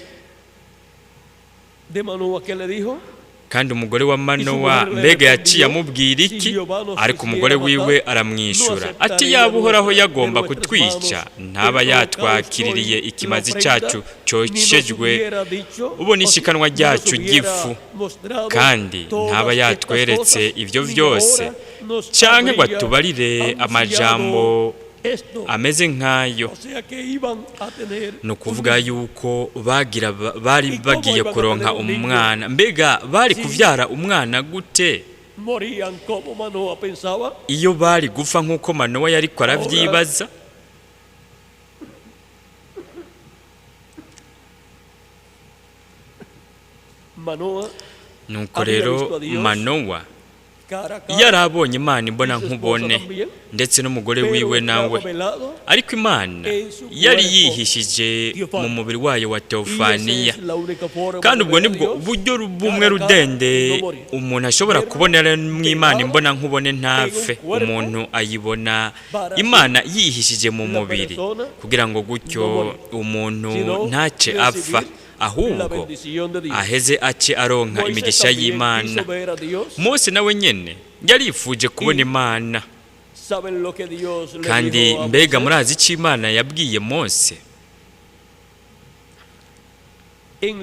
de Manoa, ¿qué le dijo? Kandi umugore wa Y su Manowa mujer le mbega yaciye respondió: amubwira Si iki? Jehová nos Ariko umugore quisiera wiwe matar, no aramwishura ati: aceptaría yaba Uhoraho de yagomba nuestras kutwica, manos ntaba el holocausto yatwakiririye y la ikimazi ofrenda, cyacu ni nos cyoshejwe hubiera dicho, ubu n'ishikanwa ni nos ryacu hubiera ry'ifu, mostrado kandi todas ntaba estas yatweretse cosas, ibyo ni byose ahora nos canke ngo habría atubarire amajambo anunciado esto. ameze nk'ayo. O sea que iban a tener Ni un ukuvuga niño. yuko bagira bari ¿Y cómo bagiye iban a kuronka tener un niño umwana. Mbega bari si kuvyara umwana gute morían como Manoa pensaba? iyo bari gupfa nk'uko Manowa yariko Ahora aravyibaza? Manoa Nuko había rero visto a Dios Manowa cara a cara yarabonye Imana imbona y su esposa nkubone, también, ndetse n'umugore pero wiwe estaba nawe, velado ariko Imana en su yari cuerpo yihishije mu teofánico. mubiri wayo wa Y esa teofaniya. es la única forma Kandi de ubwo ver a nibwo Dios buryo bumwe cara a cara y rudende no morir. umuntu ashobora Verla kubonera mu Imana velado imbona nkubone en un ntapfe. cuerpo Umuntu ayibona para así Imana yihishije mu la mubiri, persona kugira ngo no gutyo morir, umuntu sino ntace apfa, recibir la ahubwo bendición de Dios. aheze ace aronka Moisés imigisha también y'Imana. quiso ver a Dios Mose nawe nyene yarifuje kubona y Imana. ¿saben lo que Dios le Kandi dijo a mbega Moisés? murazi icyo Imana yabwiye Mose? En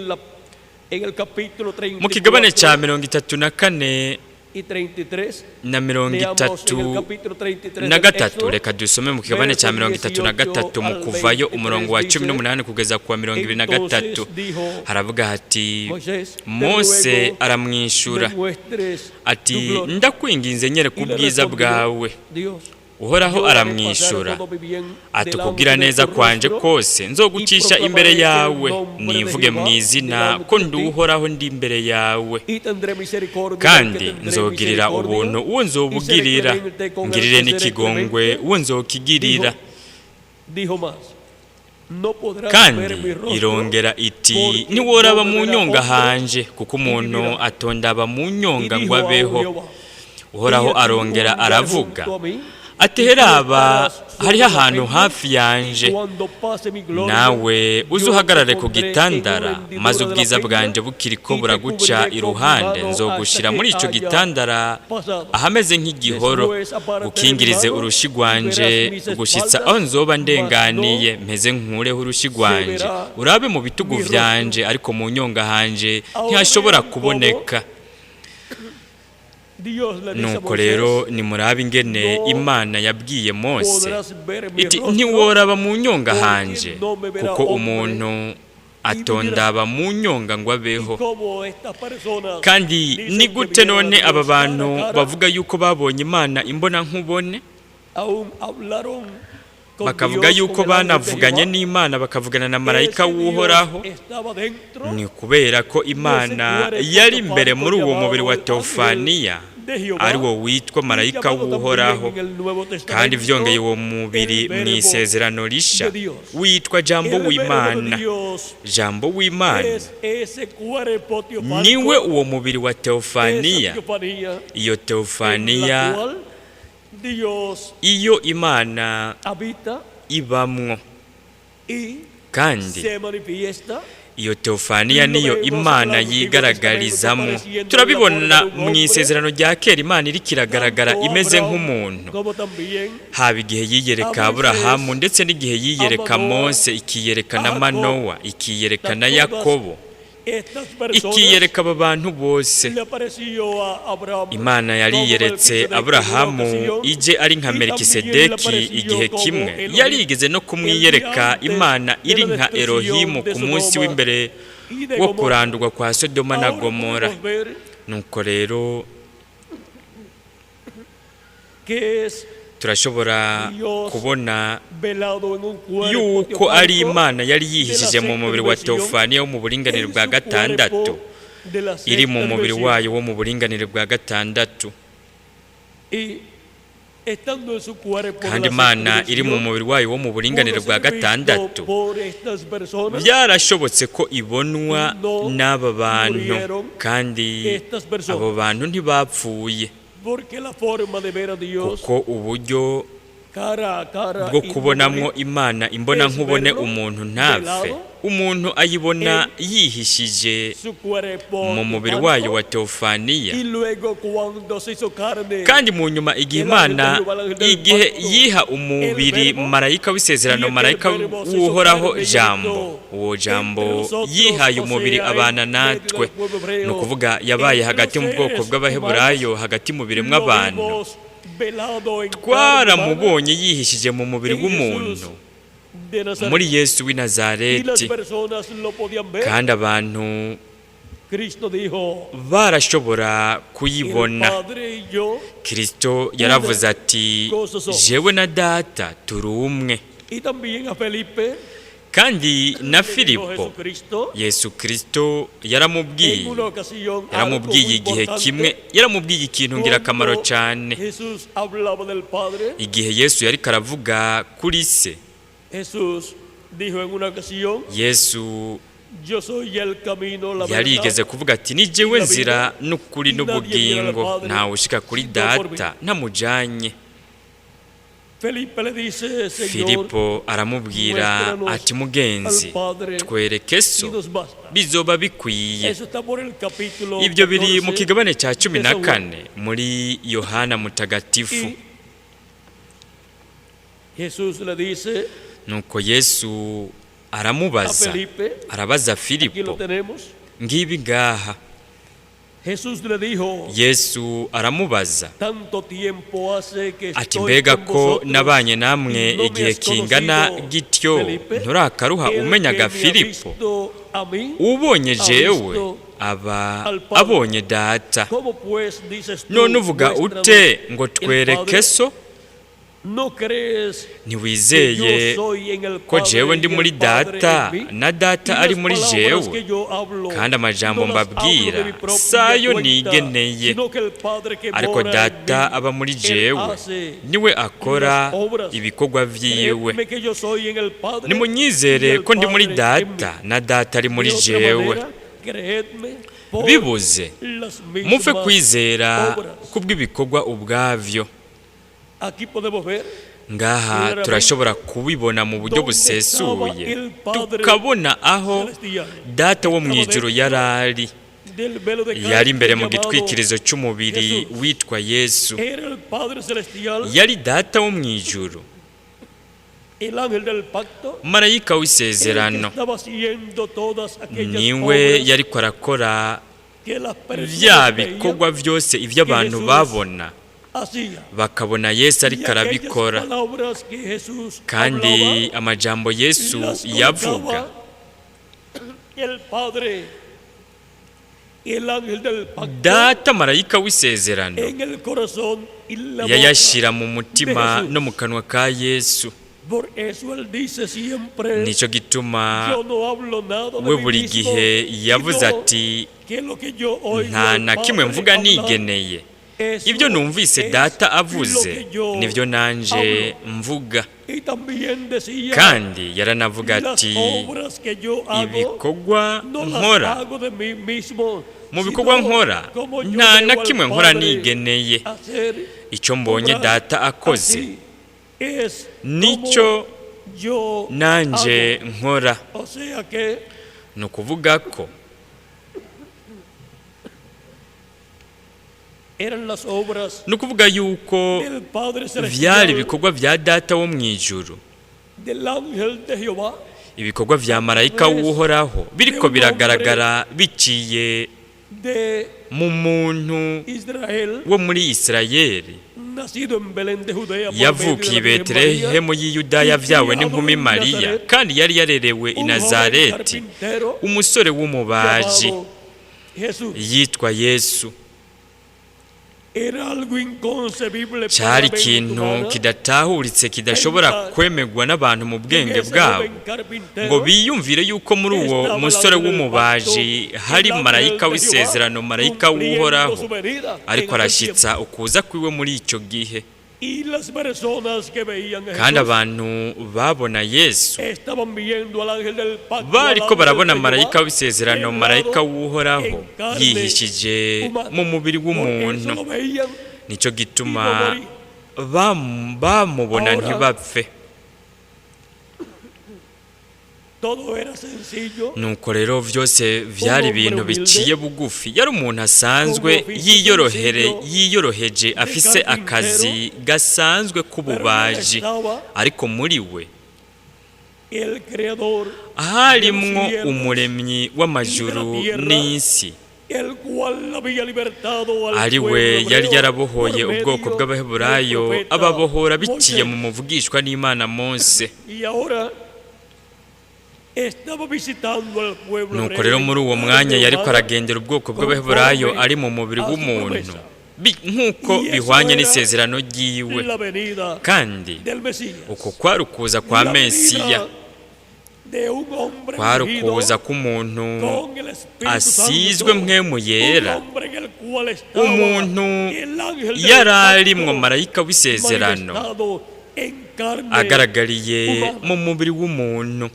el capítulo Mu kigabane cya 34 34 y 33, na mirongo leamos en el itatu capítulo 33 na del gatatu. Éxodo, Reka dusome mu kigabane cya versos 33 18 mu al Kuvayo, umurongo wa 23 cumi dice: n'umunani kugeza ku wa 23. Entonces dijo Haravuga hati: Moisés, te Mose ruego aramwishura me muestres tu ati: gloria. ndakwinginze nyereka Y le ubwiza respondió bwawe. Dios: Uhoraho Yo haré pasar aramwishura todo mi bien ati: delante ukugira de neza tu kwanje rostro kose y nzogucisha imbere proclamaré el yawe, nombre de nivuge mu Jehová izina delante ko de ndi ti Uhoraho ndi imbere yawe, y tendré misericordia del que kandi tendré nzogirira misericordia ubuntu uwo y seré nzobugirira, clemente con el ngirire que seré n'ikigongwe clemente. uwo nzokigirira. Dijo, dijo más: no podrás Kandi ver mi rostro, irongera iti: porque ntiworaba no mu me verá nyonga hombre hanje, kuko y umuntu vivirá. atondaba mu Y nyonga ngo dijo aún abeho. Jehová: Uhoraho He aquí un arongera lugar aravuga junto a mí, ati: y tú heraba estarás sobre hariho la ahantu peña, hafi y yanje, cuando pase mi gloria, nawe uze yo te uhagarare ku pondré en una gitandara, maze hendidura de la ubwiza peña bwanje bukiriko y te buraguca cubriré con mi iruhande, mano hasta nzogushira que muri ico haya gitandara pasado. ahameze nk'igihoro, Después apartaré mi ukingirize mano urushi y rwanje verás mis gushitsa espaldas, aho nzoba mas no ndenganiye, mpeze nkureho urushi se rwanje, verá urabe mu bitugu mi rostro. vyanje, ariko mu nyonga hanje Ahora ntihashobora vean cómo kuboneka. Dios le dice a Nuko Moisés: rero nimurabe ingene no Imana yabwiye Mose podrás ver mi iti: rostro, ntiworaba mu nyonga porque hanje, no me verá kuko hombre umuntu y Atondaba mu nyonga ngo Y abeho. cómo estas personas Kandi dicen ni que gute vieron a none aba Dios cara a bantu cara, bavuga yuko babonye Imana imbona nkubone, aún hablaron con bakavuga Dios, yuko con el ángel de banavuganye Jehová? n'Imana, bakavugana na marayika Ese Dios w'Uhoraho? estaba dentro Ni kubera ko Imana yari imbere muri uwo mubiri wa teofaniya, ari wo witwa marayika w'Uhoraho, kandi vyongeye uwo mubiri mu isezerano risha witwa Jambo w'Imana. Jambo w'Imana niwe uwo mubiri wa teofaniya. Iyo teofaniya iyo Imana ibamwo, kandi iyo teofaniya niyo Imana yigaragarizamo. Turabibona mu isezerano rya kera, Imana iriko iragaragara imeze nk'umuntu, haba igihe yiyereka Aburahamu, ndetse n'igihe yiyereka Mose, ikiyereka na Manowa, ikiyereka na Yakobo, ikiyereka aba bantu bose. Imana yariyeretse Aburahamu ije ari nka Melikisedeki igihe kimwe, yarigeze no kumwiyereka Imana iri nka Elohimu ku munsi w'imbere wo kurandurwa kwa Sodoma na Gomora. Nuko rero turashobora kubona yuko ari Imana yari yihishije mu mubiri wa teofaniya wo mu buringanire bwa gatandatu, iri mu mubiri wayo wo mu buringanire bwa gatandatu. Kandi Imana iri mu mubiri wayo wo mu buringanire bwa gatandatu, byarashobotse ko ibonwa n'aba bantu, kandi abo bantu ntibapfuye, kuko uburyo bwo kubonamwo Imana imbona nkubone umuntu ntapfe, umuntu ayibona yihishije mu mubiri wayo wa teofaniya. Kandi mu nyuma igihe Imana igihe yiha umubiri marayika w'isezerano, marayika w'Uhoraho Jambo, uwo Jambo yihaye umubiri abana natwe, ni ukuvuga yabaye hagati mu bwoko bw'Abaheburayo, hagati mu biremwa abantu. Twaramubonye yihishije mu mubiri w'umuntu muri Yesu w'i Nazareti, kandi abantu barashobora kuyibona. Kristo yaravuze ati: jewe na Data turi umwe. Kandi na Filipo Yesu Kristo yaramubwiye igihe kimwe, yaramubwiye ikintu ngirakamaro cyane. Igihe Yesu yariko aravuga kuri se, Yesu yarigeze kuvuga ati: ni jewe nzira n'ukuri n'ubugingo, ntawe ushika kuri Data ntamujanye. Filipo aramubwira ati: mugenzi, twereke so, bizoba bikwiye. Ibyo biri mu kigabane cya 14 muri Yohana Mutagatifu. Nuko Yesu aramubaza, arabaza Filipo, ngibi ngaha. Yesu aramubaza ati: mbega ko nabanye namwe igihe kingana gityo, nturakaruha umenyaga Filipo? Ubonye jewe aba abonye Data. None uvuga ute ngo twereke so? Ntiwizeye ko jewe ndi muri Data na Data ari muri jewe? Kandi amajambo mbabwira sayo nigeneye, ariko Data aba muri jewe, niwe akora ibikorwa vyiwe. Nimunyizere ko ndi muri Data na Data ari muri jewe. Bibuze mupfe kwizera kubw'ibikorwa ubwavyo. Ngaha turashobora kubibona mu buryo busesuye, tukabona aho Data wo mu ijuru yarari. Yari imbere mu gitwikirizo cy'umubiri witwa Yesu. Yari Data wo mu ijuru, marayika w'isezerano, niwe yariko arakora bya bikorwa byose ibyo abantu babona, bakabona Yesu ariko arabikora. Kandi amajambo Yesu yavuga El Padre, el ángel del pacto, Data marayika w'isezerano en el corazón y la boca yayashira mu mutima de Jesús. No mu kanwa ka Yesu. Por eso él dice siempre, Nicyo gituma yo no hablo nada de we mí buri mismo, gihe yavuze sino ati que lo que yo oigo nta al na kimwe Padre mvuga hablar, nigeneye, eso ibyo numvise es Data lo avuze que yo nibyo nanje hablo. mvuga. Y también decía, Kandi yaranavuga las ati obras que yo hago, ibikorwa no las nkora, hago de mí mismo, mu bikorwa sino nkora como yo nta veo na al kimwe nkora Padre nigeneye, hacer, icyo mbonye obrar. Data akoze Así es nicyo como yo nanje hago. nkora. O sea que Ni ukuvuga ko eran las obras ni ukuvuga yuko del Padre vyari Celestial, ibikorwa vya Data wo mu ijuru, del ángel de Jehová, ibikorwa vya marayika w'Uhoraho biriko biragaragara biciye de mu muntu Israel, wo muri Isirayeli, nacido en Belén de Judea por medio de yavukiye la i Virgen María, Betelehemu y'i Yudaya, vyawe n'inkumi Mariya, kandi yari yarerewe i un joven Nazareti, carpintero umusore w'umubaji llamado Jesús. yitwa Yesu. Era algo inconcebible para Cyari la mente ikintu humana kidatahuritse, kidashobora kwemerwa n'abantu mu que bwenge ese bwabo, joven carpintero ngo biyumvire yuko muri uwo musore w'umubaji hari marayika w'isezerano, marayika cumpliendo w'Uhoraho, su venida en ariko aquel arashyitsa ukuza kwiwe muri icyo gihe. tiempo. Y las personas que veían a Kandi Jesús abantu babona Yesu estaban viendo al ángel del pacto, al bariko ángel barabona de Jehová, marayika w'isezerano, velado marayika w'Uhoraho en carne yihishije humana. mu mubiri Por eso w'umuntu. lo veían Nicyo y gituma no morían. bamubona Ahora, ntibapfe. Todo era sencillo, Nuko rero vyose vyari Un hombre ibintu humilde, biciye bugufi. Yari umuntu asanzwe un oficio yiyorohere sencillo, yiyoroheje, afise carpintero, akazi gasanzwe pero en él k'ububaji, estaba ariko muri we el creador harimwo de los cielos umuremyi w'amajuru y de la tierra, n'isi, el cual había libertado al ari we pueblo yari hebreo yarabohoye por ubwoko medio bw'Abaheburayo, del profeta ababohora biciye mu Moisés. muvugishwa n'Imana Mose. Y ahora estaba visitando al pueblo Nuko hebreo rero en muri uwo carne mwanya yariko humana, aragendera ubwoko bw'Abaheburayo ari mu mubiri w'umuntu, nk'uko Y eso bihwanye era n'isezerano ryiwe. la venida Kandi del Mesías, uko kwari ukuza kwa la Mesiya, venida de un hombre kwari ungido ukuza k'umuntu con el Espíritu asizwe Santo, mpwemu yera, un hombre en el cual estaba umuntu el ángel del yari arimwo pacto marayika w'isezerano manifestado en carne agaragariye humana. mu mubiri w'umuntu.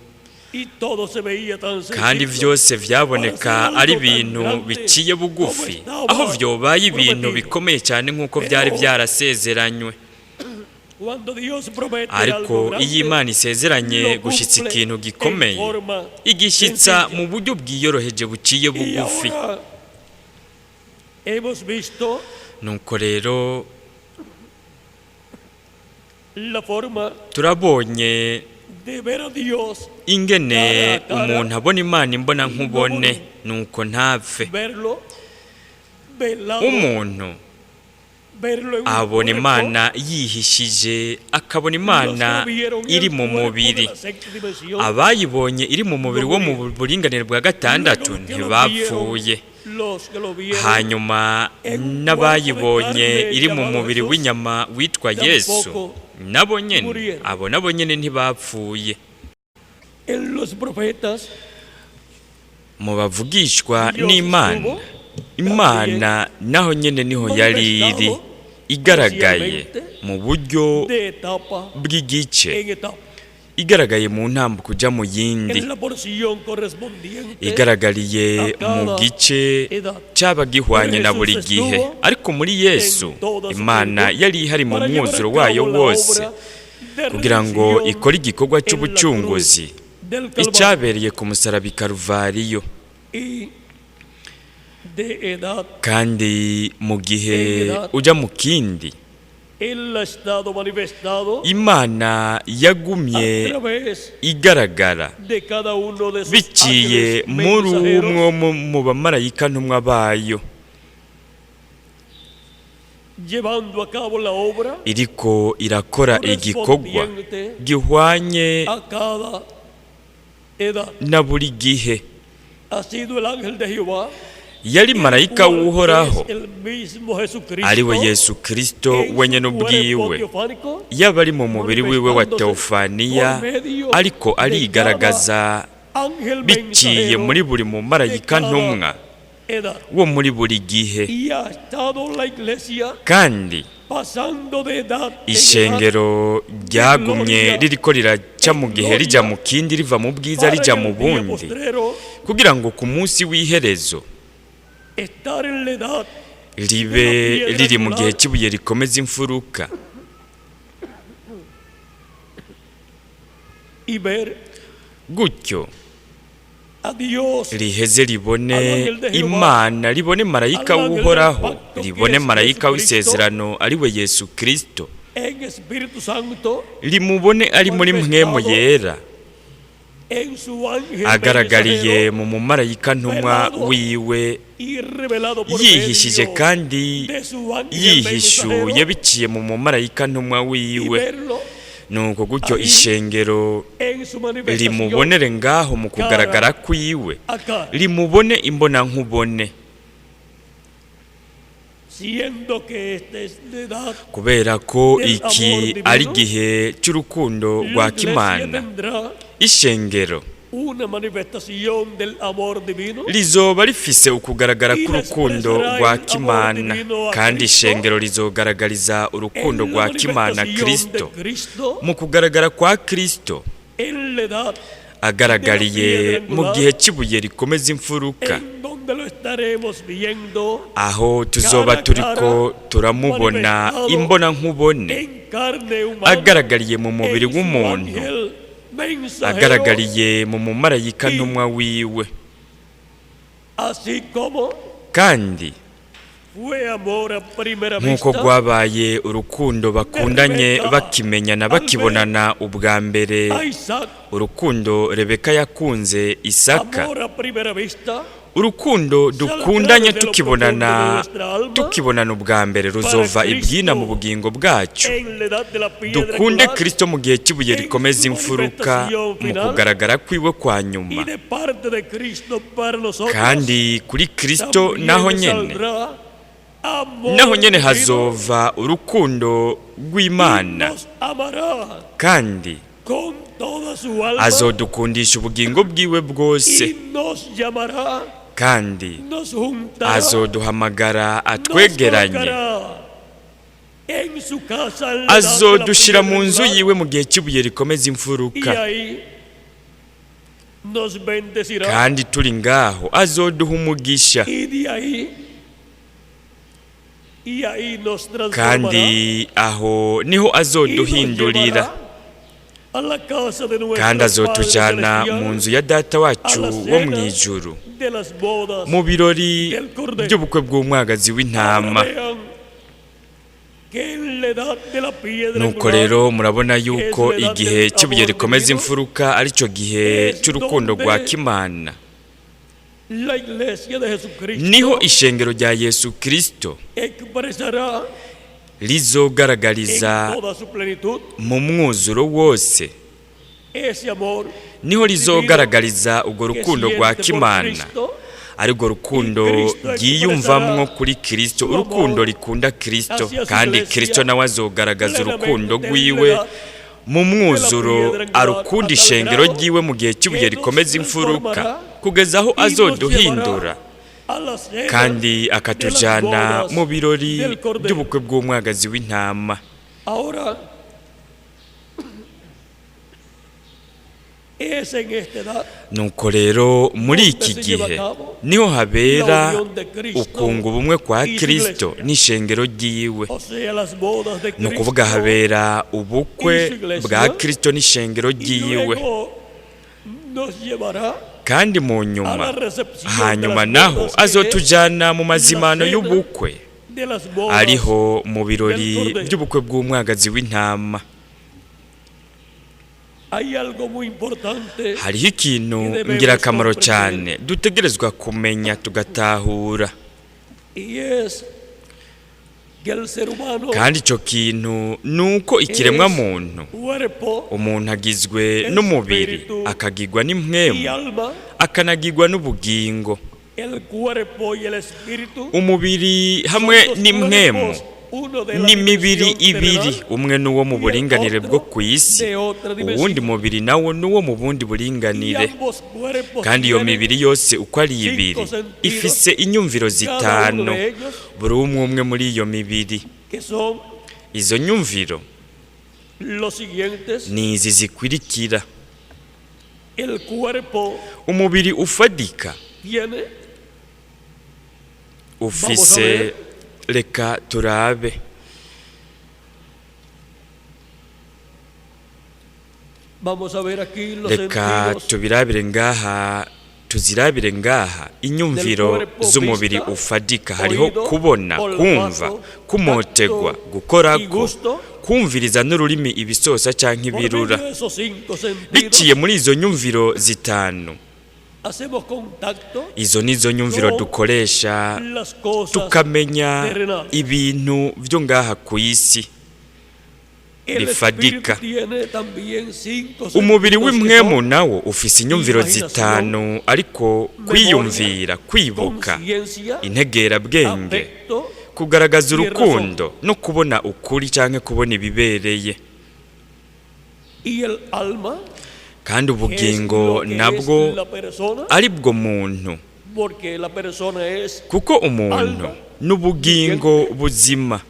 Y todo se veía tan Kandi sencillo vyose vyaboneka ari ibintu biciye bugufi, aho vyobaye ibintu bikomeye cyane nk'uko vyari vyarasezeranywe. Cuando Dios promete Ariko algo grande, iyo Imana isezeranye lo gushitsa cumple ikintu en gikomeye, forma igishitsa sencilla. mu buryo bwiyoroheje buciye Y bugufi. ahora hemos visto Nuko rero la forma turabonye de ver a Dios, ingene umuntu abona Imana imbona nkubone, nuko ntapfe. Verlo velado, Umuntu verlo en un abona cuerpo. Imana yihishije, akabona Los que Imana lo vieron en iri el mu cuerpo de mubiri. la sexta dimensión, Abayibonye iri mu mubiri wo mu buringanire bwa gatandatu luego que lo ntibapfuye. vieron, los que lo vieron Hanyuma n'abayibonye iri mu mubiri w'inyama witwa Yesu, nabo nyene, abo nabo nyene ntibapfuye. En los profetas, Mu bavugishwa Dios n'Imana, estuvo Imana naho nyene niho yari iri igaragaye mu buryo de etapa bw'igice, en etapa, igaragaye mu ntambuko ujya mu yindi, en la porción correspondiente igaragariye mu gice cyaba gihwanye na buri gihe. Ariko muri Yesu Imana yari ihari mu para llevar a mwuzuro cabo wayo la wose, obra de kugira ngo redención ikore igikorwa en la cy'ubucunguzi cruz del Calvario. icyabereye ku musaraba i Karuvariyo. Y de edad Kandi mu gihe ujya mu kindi, él ha estado manifestado Imana a yagumye través igaragara de cada uno de sus biciye ángeles muri mensajeros umwe mu bamarayika ntumwa bayo, llevando a cabo la obra iriko irakora igikorwa correspondiente gihwanye a cada edad. na buri gihe. Ha sido el ángel de Jehová, Yari marayika cual w'Uhoraho, es el mismo Jesucristo, ari we Yesu Kristo en su wenyene cuerpo ubwiwe, teofánico, yaba ari mu mubiri wiwe wa teofaniya, ariko arigaragaza ángel biciye mensajero muri buri mumarayika de cada ntumwa edad. wo muri buri gihe. Y ha estado la iglesia Kandi pasando de edad en edad, ishengero ryagumye ririko riraca mu gihe rija mu kindi, riva mu bwiza para rija en mu el día bundi, postrero kugira ngo ku munsi w'iherezo estar en la edad ribe riri mu gihe cy'ibuye rikomeza imfuruka, y ver gutyo a Dios, riheze ribone Imana, ribone marayika w'Uhoraho, ribone marayika w'isezerano ari we Yesu Kristo, en Espíritu Santo, rimubone ari muri mpwemu yera, en su ángel agaragariye mensajero mu mumarayika ntumwa wiwe, y revelado por yihishije medio kandi de su ángel yihishuye mensajero, biciye mu mumarayika ntumwa y wiwe. verlo Nuko gutyo ishengero en su manifestación rimubonere ngaho mu kugaragara kwiwe, a cara, rimubone imbonankubone, siendo que esta es la edad, kubera ko iki ari igihe cy'urukundo la rwa iglesia kimana. tendrá Ishengero una manifestación del amor divino rizoba rifise ukugaragara k'urukundo rwa kimana, kandi ishengero rizogaragariza urukundo en la rwa kimana manifestación Kristo de Cristo mu kugaragara kwa Kristo en la edad agaragariye mu gihe cy'ibuye rikomeza imfuruka, en donde lo estaremos viendo aho tuzoba turiko turamubona imbonankubone, en carne humana, agaragariye mu mubiri en su w'umuntu, ángel mensajero, agaragariye mu mumarayika ntumwa wiwe. así como Kandi fue amor a primera nk'uko vista rwabaye urukundo bakundanye bakimenyana bakibonana ubwa mbere, a Isaac, urukundo Rebeka yakunze Isaka, amor a primera vista urukundo dukundanye tukibonana ubwa mbere ruzova ibyina mu bugingo bwacu. en la edad de la piedra Dukunde angular Kristo mu gihe cy'ibuye rikomeza imfuruka, mu kugaragara kwiwe kwa y nyuma, de parte de Cristo para nosotros kandi kuri Kristo también naho nyene saldrá amor naho nyene divino hazova urukundo y rw'Imana, nos amará kandi con toda su alma azodukundisha ubugingo bwiwe bwose, y nos llamará, kandi nos juntará, azoduhamagara nos atwegeranye, colocará en su casa en la edad de la azodushira mu piedra nzu angular, yiwe mu gihe cy'ibuye rikomeza y imfuruka, ahí nos bendecirá kandi turi ngaho azoduha umugisha, y de ahí y ahí nos transformará kandi aho niho y nos azoduhindurira, llevará a la casa de nuestro kandi Padre azotujana celestial, mu nzu ya data wacu a la wo mu cena ijuru, de las bodas mu birori del Cordero. by'ubukwe bw'umwagazi w'intama. Ahora vean que en la edad de la piedra Nuko angular rero murabona yuko igihe cy'ibuye rikomeza imfuruka aricyo gihe cy'urukundo rwa kimana, la iglesia de Jesucristo niho ishengero rya Yesu Kristo expresará rizogaragariza en toda su plenitud mu mwuzuro wose, ese amor niho rizogaragariza urwo que rukundo rwa siente por kimana, Cristo arirwo rukundo ryiyumvamwo kuri Kristo, urukundo rikunda Kristo, kandi Kristo nawe azogaragaza urukundo rwiwe mu mwuzuro arukunda ishengero ryiwe mu gihe cy'ibuye rikomeza imfuruka, kugeza aho y nos azoduhindura llevará a la cena kandi de las akatujana bodas mu birori del Cordero. by'ubukwe bw'umwagazi w'intama. Ahora es en esta edad Nuko rero muri iki gihe niho habera ukunga ubumwe kwa Kristo n'ishengero ryiwe, o sea, las bodas de ni ukuvuga Cristo, habera ubukwe bwa Kristo n'ishengero y ryiwe, luego nos llevará kandi mu a la nyuma recepción de hanyuma las naho bodas, que es azotujana mu mazimano y'ubukwe, de las bodas ariho mu birori by'ubukwe bw'umwagazi w'intama. Hay algo muy importante Hariho ikintu ngirakamaro cyane dutegerezwa kumenya tugatahura, y es que el ser humano kandi icyo kintu ni uko ikiremwa muntu, cuerpo umuntu agizwe n'umubiri, akagirwa y n'impwemu, alma akaba akanagirwa n'ubugingo. El cuerpo y el espíritu Umubiri son hamwe dos n'impwemu cuerpos, uno de la n'imibiri dimensión ibiri, terrenal umwe n'uwo mu y el buringanire bwo otro ku isi, de otra uwundi dimensión. mubiri nawo n'uwo mu bundi Y buringanire. ambos cuerpos Kandi iyo tienen mibiri yose uko ari ibiri cinco sentidos, ifise inyumviro cada uno zitanu, de ellos, buri umwe umwe muri iyo mibiri. que son Izo nyumviro los siguientes. ni izi zikurikira: El cuerpo umubiri ufadika tiene, ufise, reka turabe, vamos a ver aquí los reka sentidos tubirabire ngaha, tuzirabire ngaha inyumviro del cuerpo: z'umubiri vista, ufadika. Hariho oído, kubona, kumva, olfato, kumotegwa, tacto y gukorako, gusto. kumviriza n'ururimi ibisosa canke Por ibirura. medio de esos cinco sentidos Biciye muri izo nyumviro zitanu, hacemos contacto izo nizo nyumviro con dukoresha las cosas tukamenya terrenales. ibintu vyo ngaha ku isi El bifadika. espíritu tiene también cinco Umubiri sentidos que w'impwemu son nawo ufise inyumviro imaginación, zitanu, ariko memoria, kwiyumvira, kwibuka, conciencia, integerabwenge, afecto kugaragaza y razón. urukundo no kubona ukuri canke kubona ibibereye. Y el alma, Kandi que es ubugingo lo que es nabwo la persona, ari bwo muntu, porque la persona es, kuko umuntu alma n'ubugingo buzima.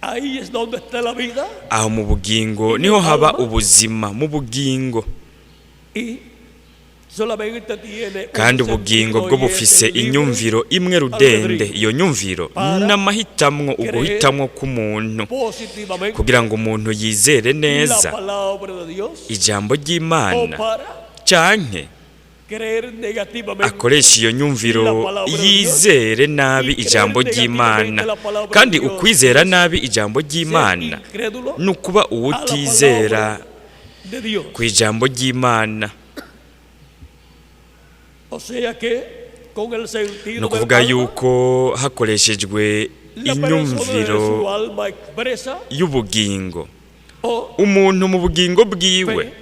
ahí es donde está la vida, Aho mu bugingo en niho el haba alma, ubuzima, mu bugingo. y solamente tiene un Kandi ubugingo sentido bwo y es bufise el libre inyumviro imwe rudende. albedrío Iyo nyumviro para n'amahitamwo, creer uguhitamwo k'umuntu positivamente kugira ngo umuntu yizere la neza palabra de Dios ijambo o ry'Imana, para canke creer negativamente akoresha iyo nyumviro la palabra de Dios. yizere nabi Y creer ijambo ry'Imana. negativamente la palabra de Kandi Dios ukwizera es nabi ijambo ser ry'Imana incrédulo ni ukuba a la uwutizera palabra de Dios. ku ijambo ry'Imana. O sea que con el Ni sentido del ukuvuga alma, yuko hakoreshejwe la persona de inyumviro su alma expresa y'ubugingo, o umuntu mu bugingo bwiwe fe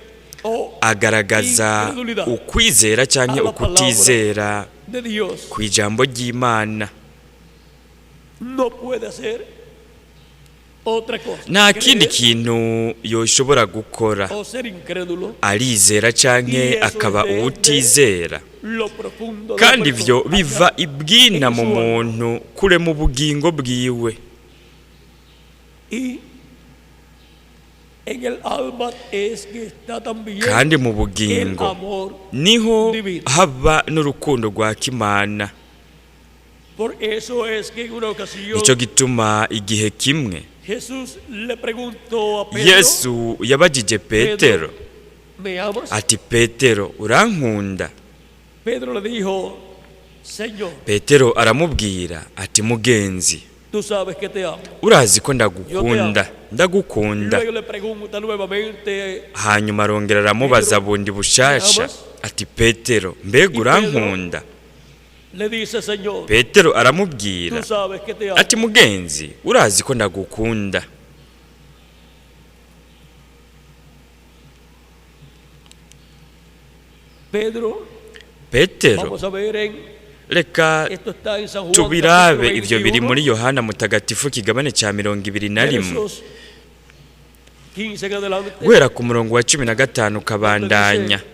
o agaragaza incredulidad ukwizera a canke la palabra ukutizera de Dios. ku ijambo ry'Imana. No puede hacer otra cosa. Nta kindi Creer kintu yoshobora gukora, o ser incrédulo arizera y canke eso akaba es desde uwutizera. lo profundo de la Kandi persona, ivyo allá biva ibwina en mu su alma. muntu, kure mu bugingo bwiwe. Y en el alma es que está también Kandi mu el bugingo amor niho divino. haba n'urukundo rwa kimana. Por eso es que en una ocasión Nico gituma igihe kimwe Jesús le preguntó a Pedro: Yesu yabajije Petero Pedro, ¿me amas? ati: Petero, urankunda? Pedro le dijo: Señor, Petero aramubwira ati: mugenzi, tú sabes que te amo. urazi ko Yo te ndagukunda, amo. ndagukunda. Luego le pregunta nuevamente Hanyuma arongera aramubaza Pedro, bundi ¿me bushasha amas? ati: Petero, mbega Y Pedro urankunda? le dice: Señor, Petero aramubwira tú sabes que te amo. ati: mugenzi, urazi ko ndagukunda. Pedro, Petero, vamos a ver en reka esto está en San Juan tubirabe, capítulo ivyo biri 21, muri Yohana Mutagatifu kigabane ca 21, versos 15 en adelante, guhera ku murongo wa 15 donde ukabandanya. dice: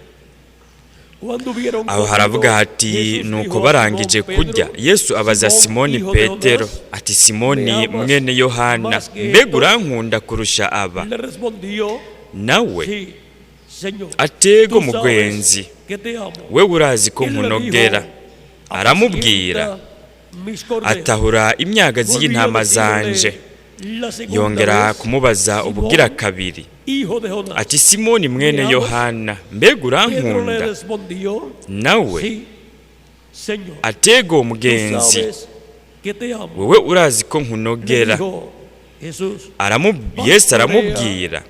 Cuando hubieron Aho haravuga comido, hati: Jesús nuko dijo a Simón barangije Pedro: kurya, Yesu abaza Simón, Simoni hijo de Petero Jonás, ati: ¿me Simoni amas mwene Yohana, más que mbega estos? urankunda kurusha aba? Le respondió: Nawe Sí, Señor, atego tú sabes mugenzi, que te amo. wewe urazi ko Él le nkunogera. dijo: Aramubwira Apacienta mis corderos. atahura imyagazi Volvió a y'intama zanje. decirle la segunda Yongera vez: kumubaza ubugira Simón, kabiri hijo de Jonás, ati: Simoni mwene ¿me amas? Yohana, mbega Pedro le urankunda? respondió: Nawe Sí, Señor, atego tú mugenzi, sabes que te amo. wewe urazi ko Le nkunogera. dijo Jesús: Yesu Pastorea aramubwira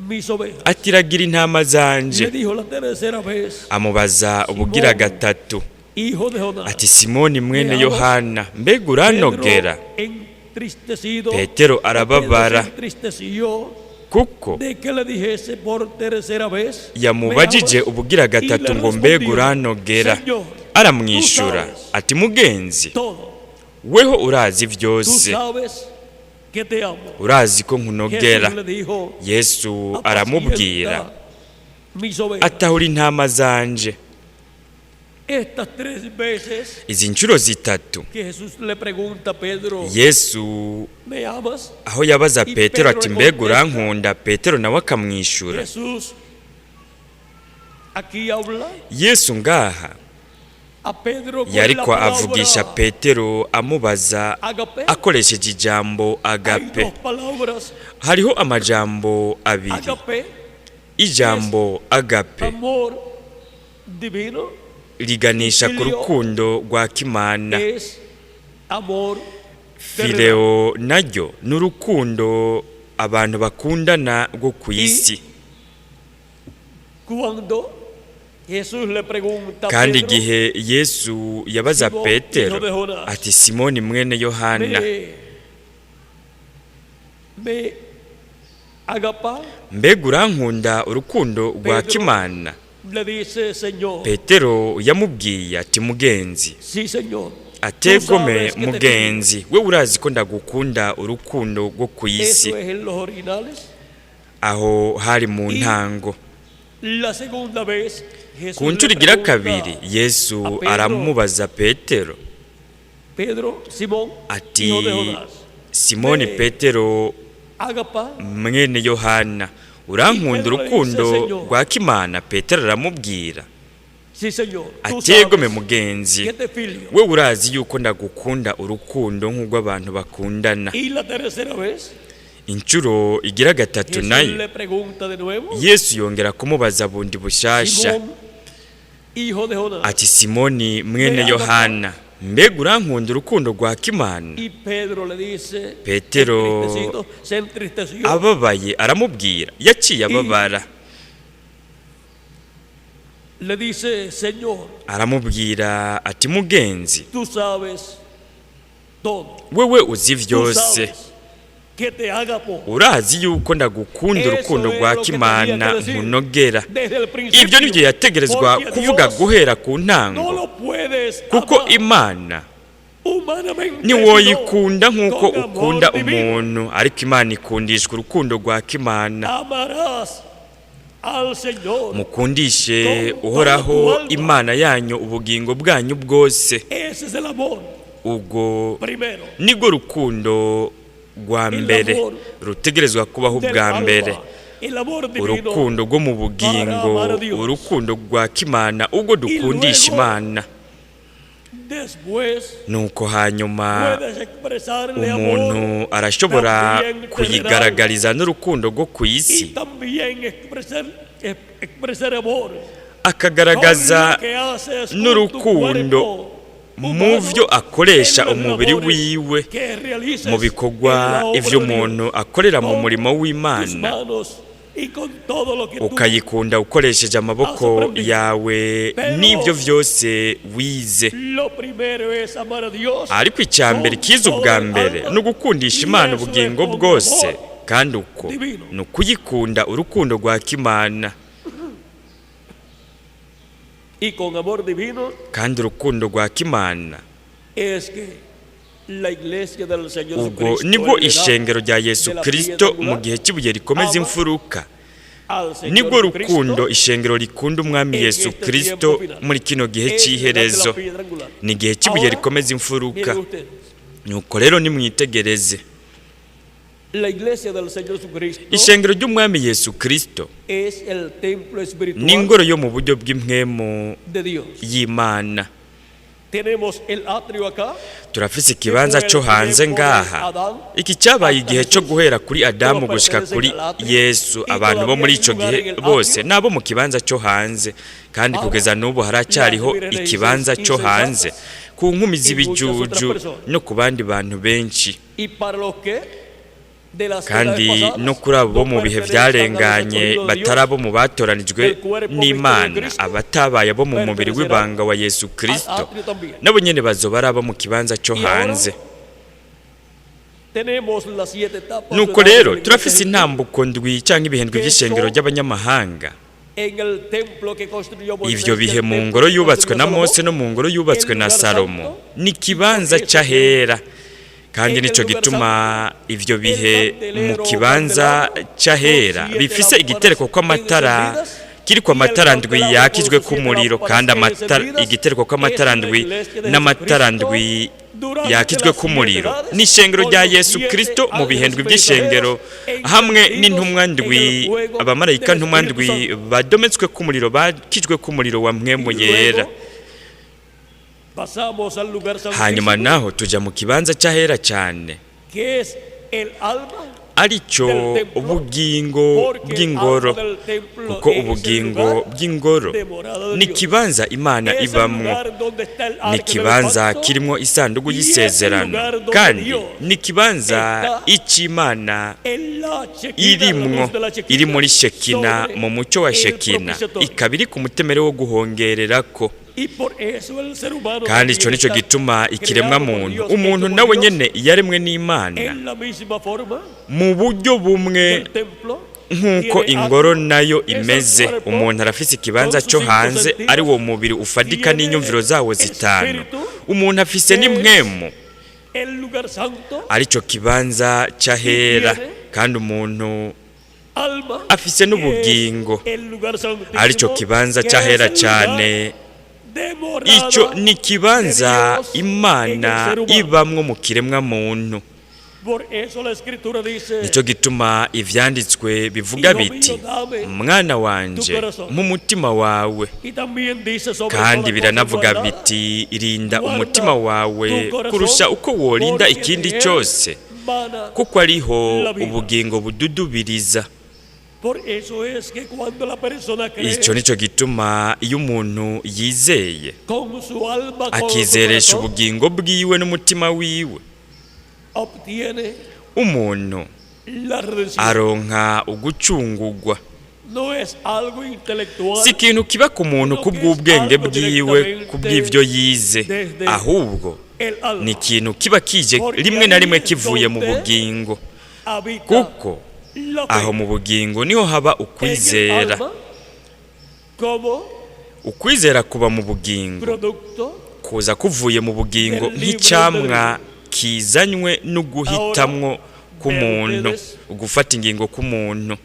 mis ovejas. ati: ragira intama Le zanje. dijo la tercera vez: Amubaza ubugira Simón, gatatu hijo de Jonás, ati: Simoni ¿me mwene amas? Yohana, mbega uranogera? Pedro entristecido, Petero o Pedro se arababara entristeció Kuko de que le dijese por tercera vez, "¿Me yamubajije amas?" ubugira Y le gatatu ngo mbega respondió, uranogera. "Señor, Aramwishura tú sabes ati mugenzi, todo, weho urazi tú vyose, sabes que te amo." urazi ko nkunogera. Jesús le dijo, Yesu aramubwira "Apacienta mis ovejas." atahura intama zanje. Estas tres veces Izi nshuro zitatu que Jesús le pregunta a Pedro, Yesu "¿Me amas?" aho yabaza Y Petero Pedro ati le mbega contesta, urankunda, Petero nawe akamwishura. Jesús aquí habla Yesu ngaha a Pedro con la yariko avugisha palabra Petero amubaza agape. akoresheje ijambo Hay agape. dos palabras, Hariho amajambo abiri. agape, Ijambo agape amor divino, riganisha ku Filio rukundo rwa kimana. es amor terrenal. Fileo naryo ni urukundo abantu bakundana rwo ku isi. Cuando Jesús le pregunta a Kandi Pedro, igihe Yesu yabaza Simoni, Petero hijo de Jonás, ati Simoni mwene Yohana, me agapa, mbega urankunda urukundo rwa Pedro kimana? le dice, "Señor, Petero yamubwiye ati mugenzi, sí, Señor, tú ategome sabes que te mugenzi, we urazi ko ndagukunda urukundo rwo ku quiero." isi. Eso es en los originales. Aho hari mu ntango. La segunda vez Jesús Ku le nshuro igira pregunta kabiri Yesu a Pedro, aramubaza Petero Pedro, Simón, ati hijo de Jonás, Simoni Petero agapa. mwene Yohana, urankunda urukundo rwa kimana? Petero aramubwira Sí, Señor, tú ategome sabes mugenzi, que te filio. we urazi yuko ndagukunda urukundo nk'urw'abantu bakundana. Y la tercera vez Inshuro igira gatatu Jesús nayo le pregunta de nuevo, Yesu yongera kumubaza bundi bushasha Simón, hijo de Jonás. ati Simoni mwene Yohana, mbega urankunda urukundo rwa kimana? Y Pedro le dice, Petero entristecido, se entristeció. Ababaye aramubwira, yaciye ababara. Le dice, "Señor, Aramubwira ati mugenzi, tú sabes todo. wewe uzi Tú vyose, sabes que te agapo urazi yuko ndagukunda Eso urukundo es rwa lo que kimana tenía que decir nkunogera. desde el principio. Ibyo nibyo yategerezwa Porque a kuvuga Dios guhera ku ntango, no lo puedes kuko amar Imana humanamente, ntiwoyikunda sino nk'uko con amor ukunda divino. umuntu, ariko Imana ikundishwa urukundo rwa kimana. Amarás al Señor. Mukundishe Uhoraho Imana yanyu ubugingo bwanyu bwose. Ese es el amor Ubwo primero nirwo rukundo rwa mbere rutegerezwa kubaho del ubwa mbere, alma, el amor divino. urukundo rwo mu bugingo, urukundo rwa kimana, ubwo dukundisha Imana. Después Nuko hanyuma puedes expresarle amor umuntu arashobora kuyigaragariza n'urukundo rwo ku y isi, también expresar amor akagaragaza con lo que haces con tu n'urukundo cuerpo mu humano, byo akoresha en las umubiri labores wiwe, que realices mu bikorwa en la obra ivyo de Dios, umuntu akorera mu con murimo tus w'Imana, manos y con todo lo que tú ukayikunda ukoresheje amaboko yawe n'ibyo vyose wize. Lo primero es amar a Dios Ariko icya mbere kiza ubwa mbere ni ugukundisha Imana ubugingo bwose, kandi uko ni ukuyikunda urukundo rwa kimana. y con amor divino Kandi urukundo rwa kimana es que la iglesia del Señor ubwo Jesucristo nibwo en la edad ishengero rya Yesu de la Kristo piedra mu angular gihe cy'ibuye rikomeza ama imfuruka, al Señor nibwo Jesucristo rukundo ishengero rikunda umwami en Yesu este Kristo tiempo final. muri kino gihe Es la edad de cy'iherezo. la piedra angular. Ni igihe cy'ibuye Ahora, rikomeza imfuruka. miren ustedes, Nuko rero nimwitegereze, la iglesia del Señor Jesucristo ishengero ry'umwami Yesu Kristo es el templo espiritual ni ingoro yo mu buryo bw'impwemu de Dios. y'Imana. Tenemos el atrio acá, Turafise ikibanza cyo hanze ngaha. Iki cyabaye igihe cyo guhera kuri Adamu gushika kuri Yesu. Abantu bo muri ico gihe bose nabo mu kibanza cyo hanze, kandi kugeza n'ubu haracyariho ikibanza cyo hanze ku nkumi z'ibijuju no ku bandi bantu benshi. y para los que de las Kandi edades pasadas no kuri abo bo mu no bihe pertenezcan a los byarenganye escogidos de Dios, batari abo mu batoranijwe n'Imana, abatabaye abo mu mubiri w'ibanga wa Yesu Kristo, al atrio también. nabo nyene bazoba ari abo mu kibanza cyo hanze. Tenemos las siete etapas Nuko de la rero iglesia turafise gentil intambuko ndwi canke ibihindwe by'ishengero ry'abanyamahanga. en el templo que construyó Moisés Ivyo y bihe el mu templo ngoro que yubatswe construyó na Salomón, Mose no mu ngoro yubatswe na Salomo ni ikibanza c'ahera, kandi nico gituma ivyo bihe mu kibanza c'ahera bifise igitereko kw'amatara kiriko amatara ndwi yakijwe k'umuriro, kandi amatara igitereko kw'amatara ndwi n'amatara ndwi yakijwe k'umuriro ni ishengero rya Yesu Kristo mu bihendwi by'ishengero, hamwe n'intumwa ndwi, abamarayika ntumwa ndwi badometswe k'umuriro, bakijwe k'umuriro wa mpwemu Y yera. luego pasamos al lugar Hanyuma santísimo, naho tuja mu kibanza c'ahera cyane, que es el alma aricyo del templo, ubugingo porque el bw'ingoro, alma del templo kuko es el ubugingo lugar bw'ingoro de morada de ni Dios. ikibanza Imana Es el ibamwo, lugar donde está el ni arca del ikibanza pacto, kirimwo isanduku y es el y'isezerano, lugar donde kandi Dios ni ikibanza está ic'Imana en la Shekinah, la irimwo, luz de la Shekinah, iri muri Shekina, sobre mu mucyo wa el Shekina, propiciatorio. ikaba iri ku mutemere wo guhongererako. Y por eso el ser humano Kandi ico también nico está gituma ikiremwa creado por muntu, Dios, umuntu hecho por nawe Dios, nyene yaremwe n'Imana en la misma forma mu buryo bumwe el templo nk'uko tiene ingoro atrio, nayo es el imeze. cuerpo Umuntu arafise ikibanza con sus cyo cinco hanze, sentidos, ari wo mubiri ufadika tiene n'inyumviro zawo zitanu. espíritu, Umuntu afise es n'impwemu, el lugar santo, arico kibanza c'ahera, tiene kandi umuntu alma, afise que es n'ubugingo, el lugar santísimo, arico kibanza que es c'ahera el lugar cane. de morada Ico ni ikibanza de Dios en el Imana ser humano. ibamwo mu kiremwa muntu. Por eso la escritura dice, Nico gituma ivyanditswe bivuga Hijo biti: mío, dame "Mwana wanje, tu corazón." mu mutima wawe. Y también dice sobre Kandi toda cosa biranavuga guardada, biti: "Rinda guarda umutima wawe tu corazón, kurusha uko worinda porque ikindi de él cyose, mana kuko ariho la vida." ubugingo bududubiriza." Por eso es que cuando la persona cree Ico nico gituma iyo umuntu yizeye, con su alma, con su akizeresha corazón, ubugingo bwiwe n'umutima wiwe, obtiene umuntu la redención. aronka ugucungugwa. No es algo intelectual, Si ikintu kiba ku muntu kubw'ubwenge bwiwe, kubw'ivyo yize, ahubwo el alma ni ikintu kiba kije rimwe na rimwe kivuye mu bugingo, habita kuko la fe. aho mu bugingo niho haba En el ukwizera. alma como Ukwizera kuba mu bugingo, producto kuza kuvuye mu bugingo nk'icamwa kizanywe no guhitamwo k'umuntu, gufata ingingo k'umuntu.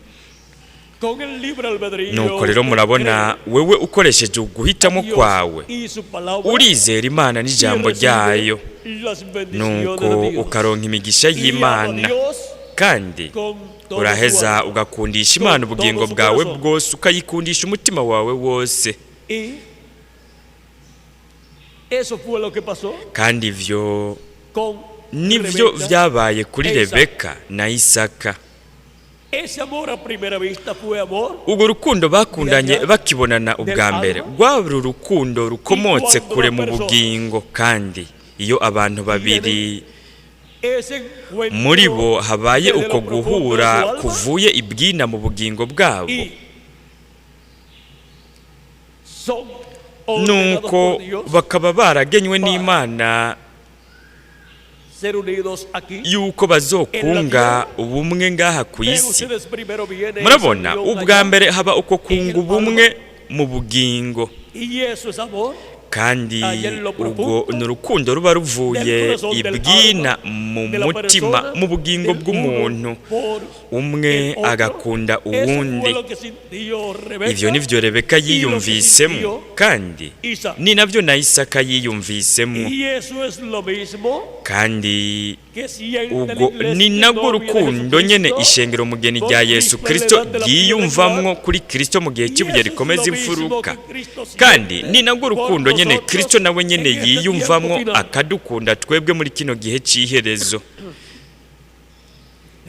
con el libre albedrío. Nuko rero usted murabona, cree wewe ukoresheje uguhitamo a Dios kwawe, y su palabra urizera Imana y n'ijambo recibe ryayo, las bendiciones nuko de Dios. ukaronka imigisha Y ama a y'Imana, Dios kandi con todo su uraheza alma. ugakundisha Imana ubugingo bwawe bwose, ukayikundisha umutima wawe wose. Y eso fue lo que pasó Kandi ivyo con nivyo Rebeca. vyabaye kuri Isaka. Rebeka na Isaka. Ese amor a primera vista fue amor Urwo rukundo bakundanye bakibonana ubwa mbere rwaba urukundo rukomotse kure mu bugingo, kandi iyo abantu babiri ese encuentro muri bo habaye desde uko lo profundo de guhura su alma kuvuye ibwina mu bugingo bwabo, y son ordenados nuko por Dios bakaba baragenywe n'Imana ser unidos aquí. yuko bazokunga ubumwe ngaha ku Vean isi. ustedes, primero viene esa Murabona, unión ubwa allá, mbere haba uko kunga ubumwe mu bugingo, y eso es amor kandi ubwo ni urukundo ruba ruvuye ibwina mu mutima, mu bugingo del uno bw'umuntu, por umwe el otro. agakunda Eso uwundi. fue lo que sintió Rebeca Ivyo nivyo Rebeka yiyumvisemo, kandi Isaac. ni navyo na Isaka yiyumvisemo, Y eso es lo mismo kandi que siente la ubwo iglesia ni narwo novia de rukundo nyene Jesucristo ishengero mugeni por rya Yesu Cristo Kristo en la edad de la ryiyumvamwo piedra kuri Kristo mu gihe Y cy'ibuye eso es rikomeza lo mismo imfuruka, que Cristo siente kandi ni narwo por rukundo nyene nosotros Kristo nawe nyene en este yiyumvamwo tiempo final. akadukunda twebwe muri kino gihe c'iherezo.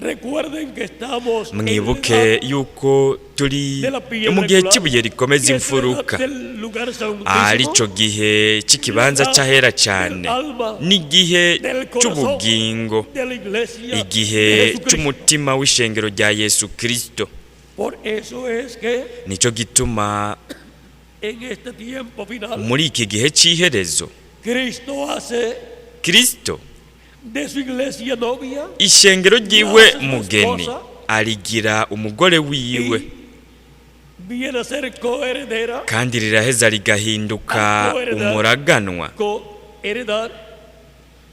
Recuerden que estamos en la Mwibuke edad yuko turi de la piedra mu gihe angular, cy'ibuye rikomeza que es la edad imfuruka, del lugar santísimo, arico gihe cy'ikibanza c'ahera cane, n'igihe del corazón c'ubugingo, de la iglesia de igihe Jesucristo. c'umutima w'ishengero rya Yesu Kristo. Por eso es que Nico gituma en este tiempo final muri iki gihe c'iherezo Cristo hace Kristo De su iglesia novia Ishengero ryiwe mugeni arigira umugore wiwe, y viene a ser coheredera, kandi riraheza rigahinduka umuraganwa coheredar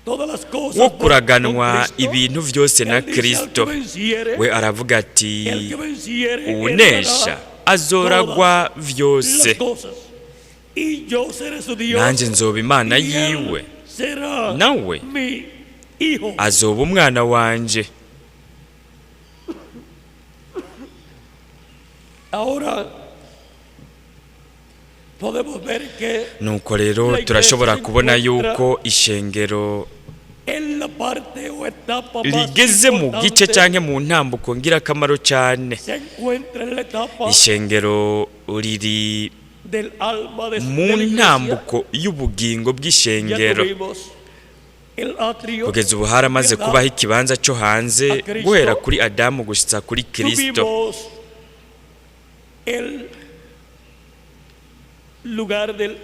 todas las cosas wo con kuraganwa Cristo. ibintu byose na Él dice, "Al Kristo. que venciere, We aravuga ati el que venciere uwunesha heredará azoragwa todas vyose, las cosas. Y yo seré su Dios, nanjye nzoba Imana y él yiwe, será nawe mi hijo." azoba umwana wanje. Ahora podemos ver que Nuko rero turashobora kubona yuko ishengero en la parte o etapa más rigeze mu gice importante canke mu ntambuko ngirakamaro cyane. se encuentra en la etapa Ishengero riri del alma de, mu de la iglesia. ntambuko y'ubugingo Ya bw'ishengero. tuvimos el atrio, Kugeza ubu haramaze ¿verdad? kubaho ikibanza cyo hanze, guhera kuri Adamu gushitsa kuri Kristo. Tuvimos el lugar del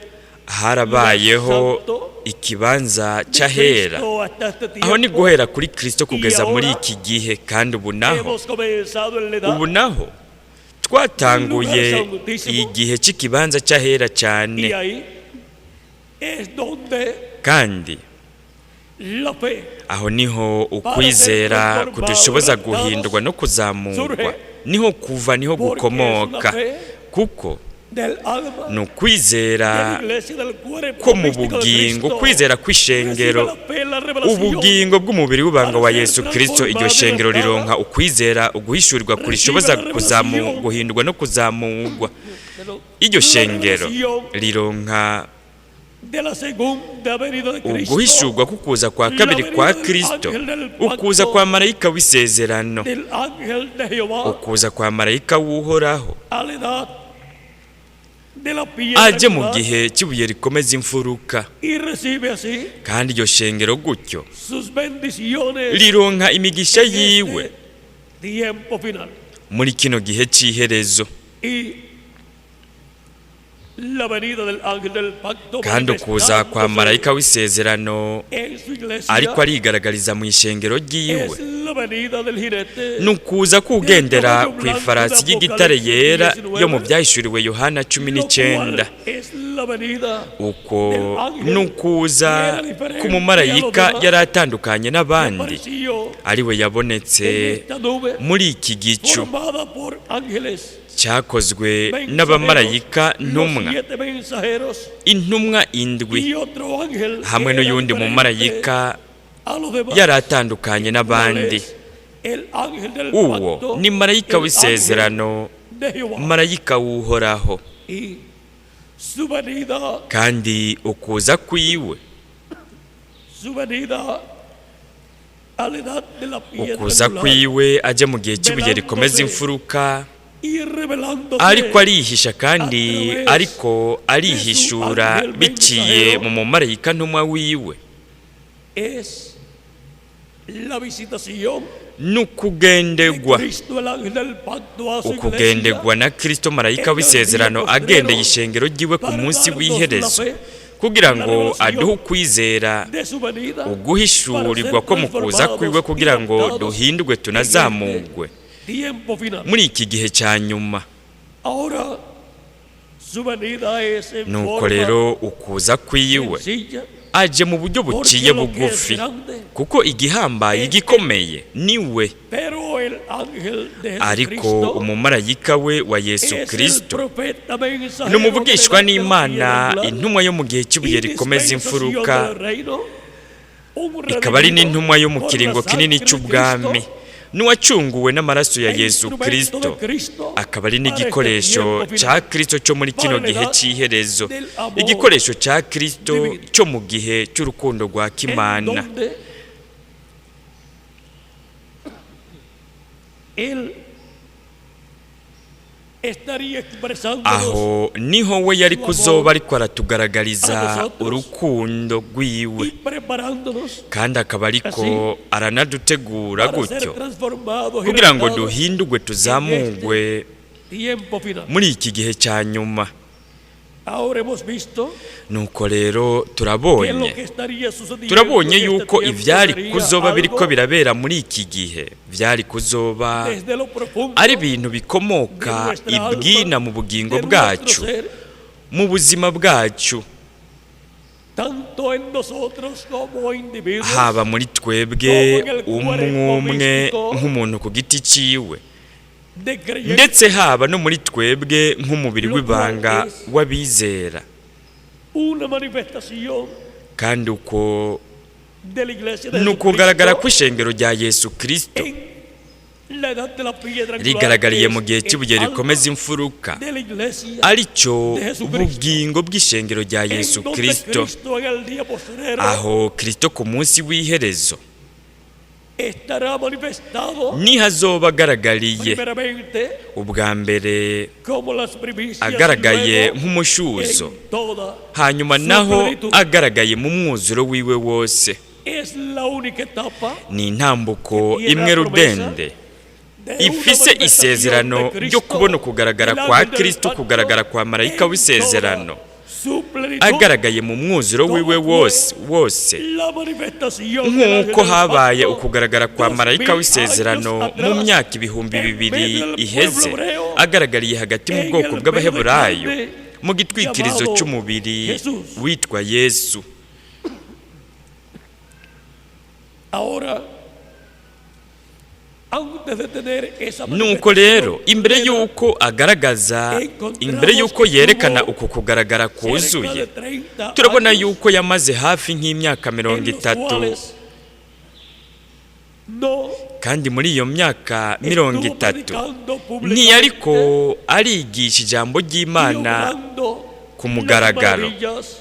Harabayeho ikibanza de cy'ahera, Cristo hasta este aho ni tiempo. guhera kuri Kristo kugeza muri iki gihe. Kandi ubu naho, Hemos comenzado en la edad ubu naho twatanguye igihe cy'ikibanza cy'ahera cyane, y ahí es donde kandi la fe aho niho ukwizera kudushoboza guhindurwa no kuzamurwa, niho kuva, niho gukomoka, kuko del alma ni ukwizera de la iglesia del cuerpo ko mu místico de bugingo, Cristo. kwizera kw'ishengero, Recibe la fe, la revelación ubugingo bw'umubiri w'ibanga wa Yesu Kristo. Iryo shengero rironka ukwizera, uguhishurirwa kurishoboza guhindurwa no kuzamurwa. de lo- Iryo la shengero revelación rironka de la segunda venida de Cristo, uguhishurwa kukuza kwa kabiri kwa Kristo, ukuza kwa marayika w'isezerano, del ángel de Jehová ukuza kwa marayika w'Uhoraho a la edad de la piedra aje mu angular, gihe cy'ibuye rikomeza imfuruka. y recibe así Kandi iryo shengero gutyo sus bendiciones rironka imigisha en yiwe este tiempo final. muri kino gihe cy'iherezo. Y la venida del ángel del pacto Kandi ukuza kwa manifestándose marayika w'isezerano en su iglesia ariko arigaragariza mu ishengero ryiwe, es la venida del jinete ni ukuza kugendera ku ifarasi y'igitare yera yo mu byahishuriwe Yohana cumi lo cual n'icyenda. es la venida Uko ni ukuza k'umumarayika yari atandukanye que n'abandi, apareció ariwe yabonetse en esta nube muri iki gicu formada por ángeles cyakozwe mensajeros, n'abamarayika los ntumwa, siete mensajeros intumwa indwi, y otro ángel que hamwe era n'uyundi diferente mumarayika a los demás, yari atandukanye cual n'abandi. es el ángel del Uwo pacto, ni marayika el w'isezerano, ángel de Jehová. marayika w'Uhoraho. Y su venida, Kandi ukuza kwiwe, su venida a la edad de la piedra ukuza angular kwiwe ajya mu gihe cy'ibuye rikomeza imfuruka, y revelándose ariko arihisha, kandi ariko arihishura biciye mu mumarayika ntumwa wiwe, es la visitación ni de ukugendegwa, Cristo el ángel del pacto a su iglesia ukugendegwa na Kristo marayika w'isezerano agendeye ishengero ryiwe ku munsi w'iherezo, kugira ngo aduhe ukwizera, de su venida uguhishurirwa ko mu kuza kwiwe, kugira ngo duhindurwe tunazamurwe tiempo final. muri iki gihe cya nyuma. Ahora su venida es en Nuko forma rero ukuza kwiwe sencilla, aje mu buryo buciye bugufi, kuko igihambaye igikomeye ni we. pero el ángel de Ariko Jesucristo umumarayika we wa Yesu es el Kristo profeta mensajero ni umuvugishwa de la n'Imana, piedra angular intumwa yo mu gihe cy'ibuye y rikomeza dispensación imfuruka, del reino, un ikaba ari redimido n'intumwa yo mu por la kiringo kinini sangre de cy'ubwami, Cristo, n'uwacunguwe n'amaraso ya e Yesu instrumento Kristo, de Cristo akaba ari para este n'igikoresho tiempo cya final. Kristo cyo muri kino Para la gihe edad cy'iherezo, del amor igikoresho cya Kristo divino. cyo mu gihe cy'urukundo rwa En Kimana, donde él estaría expresándonos Aho niho we yari kuzoba ariko aratugaragariza urukundo rwiwe, y preparándonos kandi akaba ariko aranadutegura para ser gutyo transformados y kugira ngo restaurados duhindurwe tuzamurwe tiempo final. muri iki gihe cya nyuma. Ahora hemos visto Nuko rero que lo turabonye que estaría sucediendo turabonye en este yuko tiempo ivyari sería kuzoba biriko algo birabera muri iki gihe vyari kuzoba desde lo profundo ari ibintu de bikomoka nuestra alma, ibwina mu bugingo de nuestro bwacu, ser, mu buzima bwacu, tanto en nosotros como individuos, haba muri twebwe umwe umwe nk'umuntu ku giti ciwe, de creyentes, ndetse haba no muri twebwe nk'umubiri w'ibanga w'abizera. una manifestación Kandi uko de la iglesia de ni ukugaragara Jesucristo kw'ishengero rya Yesu Kristo en la edad de la piedra angular, rigaragariye que mu es gihe el cy'ibuye alma rikomeza imfuruka, de la iglesia aricyo de Jesucristo, bugingo bw'ishengero rya en Yesu donde Kristo, Cristo en el día postrero aho Kristo ku munsi w'iherezo estará manifestado niho azoba agaragariye primeramente ubwa mbere como las primicias agaragaye luego nk'umushuzo, en toda hanyuma su naho plenitud. agaragaye mu mwuzuro wiwe wose. Es la única etapa Ni intambuko que tiene imwe la promesa rudende de una ifise manifestación isezerano de ryo Cristo, kubona ukugaragara el kwa ángel del Kristo, pacto, kugaragara kwa marayika en w'isezerano toda su plenitud, agaragaye mu mwuzuro wiwe wose wose, la manifestación del ángel nk'uko del habaye pacto ukugaragara kwa dos marayika mil w'isezerano años mu atrás, myaka ibihumbi en bibiri medio del iheze, pueblo hebreo, agaragariye hagati mu en bwoko el medio de bw'Abaheburayo carne, mu gitwikirizo llamado cy'umubiri Jesús. witwa Yesu. Ahora, antes de tener esa Nuko rero manifestación imbere plena, y'uko agaragaza, imbere y'uko yerekana uku kugaragara cerca kuzuye, de 30 turabona años yuko yamaze hafi nk'imyaka mirongo en los itatu, cuales no kandi muri iyo myaka mirongo estuvo itatu predicando ntiyariko públicamente arigisha ijambo y ry'Imana obrando ku las mugaragaro, maravillas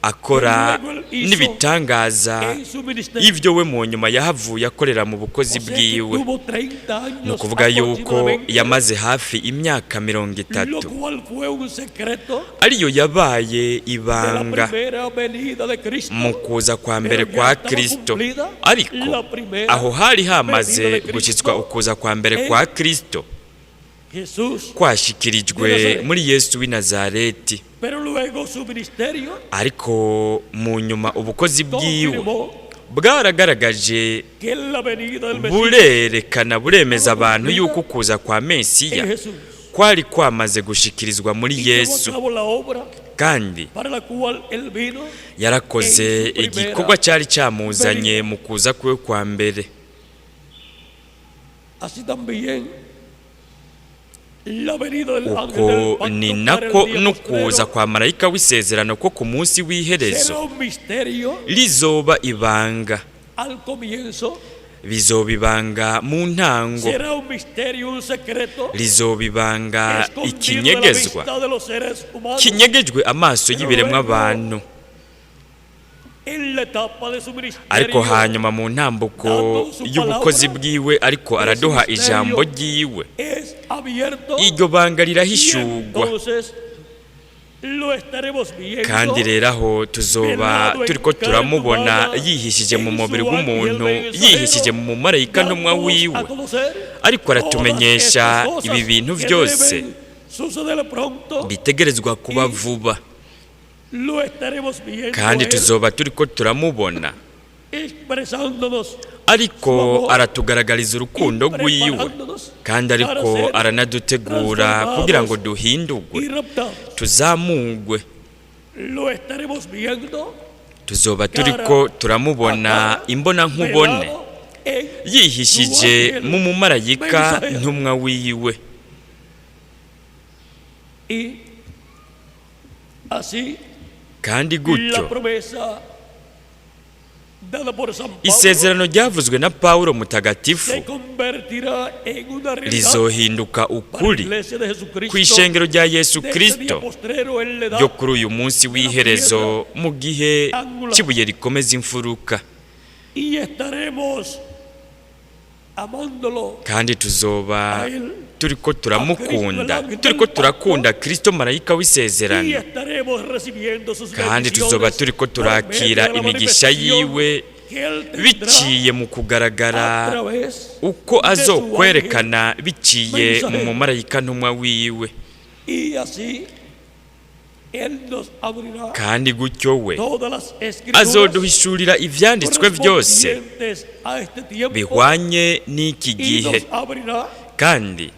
akora que luego él hizo n'ibitangaza en su ministerio. ibyo we mu nyuma yahavuye akorera mu bukozi O sea que bwiwe. tuvo 30 Ni años ukuvuga yuko aproximadamente, yamaze hafi imyaka mirongo lo itatu, cual fue un secreto ariyo yabaye de la ibanga primera venida de Cristo. mu kuza kwa mbere Pero ya kwa estaba Kristo. cumplida Ariko la primera aho hari hamaze venida de Cristo gushyitswa ukuza kwa mbere en kwa Kristo Jesús. kwashikirijwe de Nazaret. muri Yesu w'i Nazareti. Pero luego su ministerio Ariko mu nyuma ubukozi bwiwe confirmó bwaragaragaje, que la venida del Mesías burerekana, buremeza abantu yuko ukuza kwa en Mesiya Jesús kwari kwamaze gushikirizwa muri y llevó a Yesu, cabo la obra kandi para la cual él vino. yarakoze en su primera igikorwa cyari cyamuzanye mu kuza kwe kwa mbere. Así también la venida del ángel del Uko pacto ni para el nako día n'ukuza postrero kwa marayika w'isezerano ko ku munsi w'iherezo será un misterio rizoba ibanga, al comienzo, bizoba ibanga mu ntango, será un misterio, un secreto rizoba ibanga escondido de la ikinyegezwa vista de los seres humanos kinyegejwe amaso y'ibiremwa abantu. en la etapa de su ministerio. Ariko hanyuma mu ntambuko y'ubukozi bwiwe ariko araduha ijambo ryiwe, es abierto iryo banga y rirahishurwa, entonces lo estaremos viendo kandi rero aho tuzoba turiko turamubona yihishije mu mubiri w'umuntu, yihishije mu mumarayika ntumwa dándonos wiwe, a conocer ariko aratumenyesha todas estas cosas ibi bintu que byose deben suceder pronto. bitegerezwa kuba vuba, Lo estaremos viendo kandi a él tuzoba turiko turamubona expresándonos ariko aratugaragariza y urukundo rwiwe, preparándonos kandi para ariko ser aranadutegura kugira ngo duhindurwe, y raptados. tuzamugwe. Lo estaremos viendo Tuzoba turiko turamubona imbona nkubone velado en yihishije su ángel mu mumarayika mensajero. ntumwa wiwe. Y así Kandi la gutyo promesa dada por San Pablo isezerano ryavuzwe na Pawulo mutagatifu se convertirá en una realidad rizohinduka para la ukuri iglesia de Jesucristo ku ishengero rya Yesu de este día Kristo postrero en la edad ryo kuri uyu munsi w'iherezo mu gihe cy'ibuye rikomeza imfuruka, y estaremos amándolo kandi tuzoba a él turiko turamukunda, turiko turakunda Kristo marayika y w'isezerano, estaremos recibiendo sus kandi tuzoba bendiciones turiko por medio turakira de la imigisha manifestación yiwe que él tendrá biciye mu a kugaragara través uko de su ángel. azokwerekana biciye mu mensajero. mumarayika ntumwa wiwe. Y así Él nos abrirá Kandi gutyo we todas las escrituras azoduhishurira ivyanditswe byose correspondientes a este tiempo bihwanye n'iki y gihe, nos abrirá kandi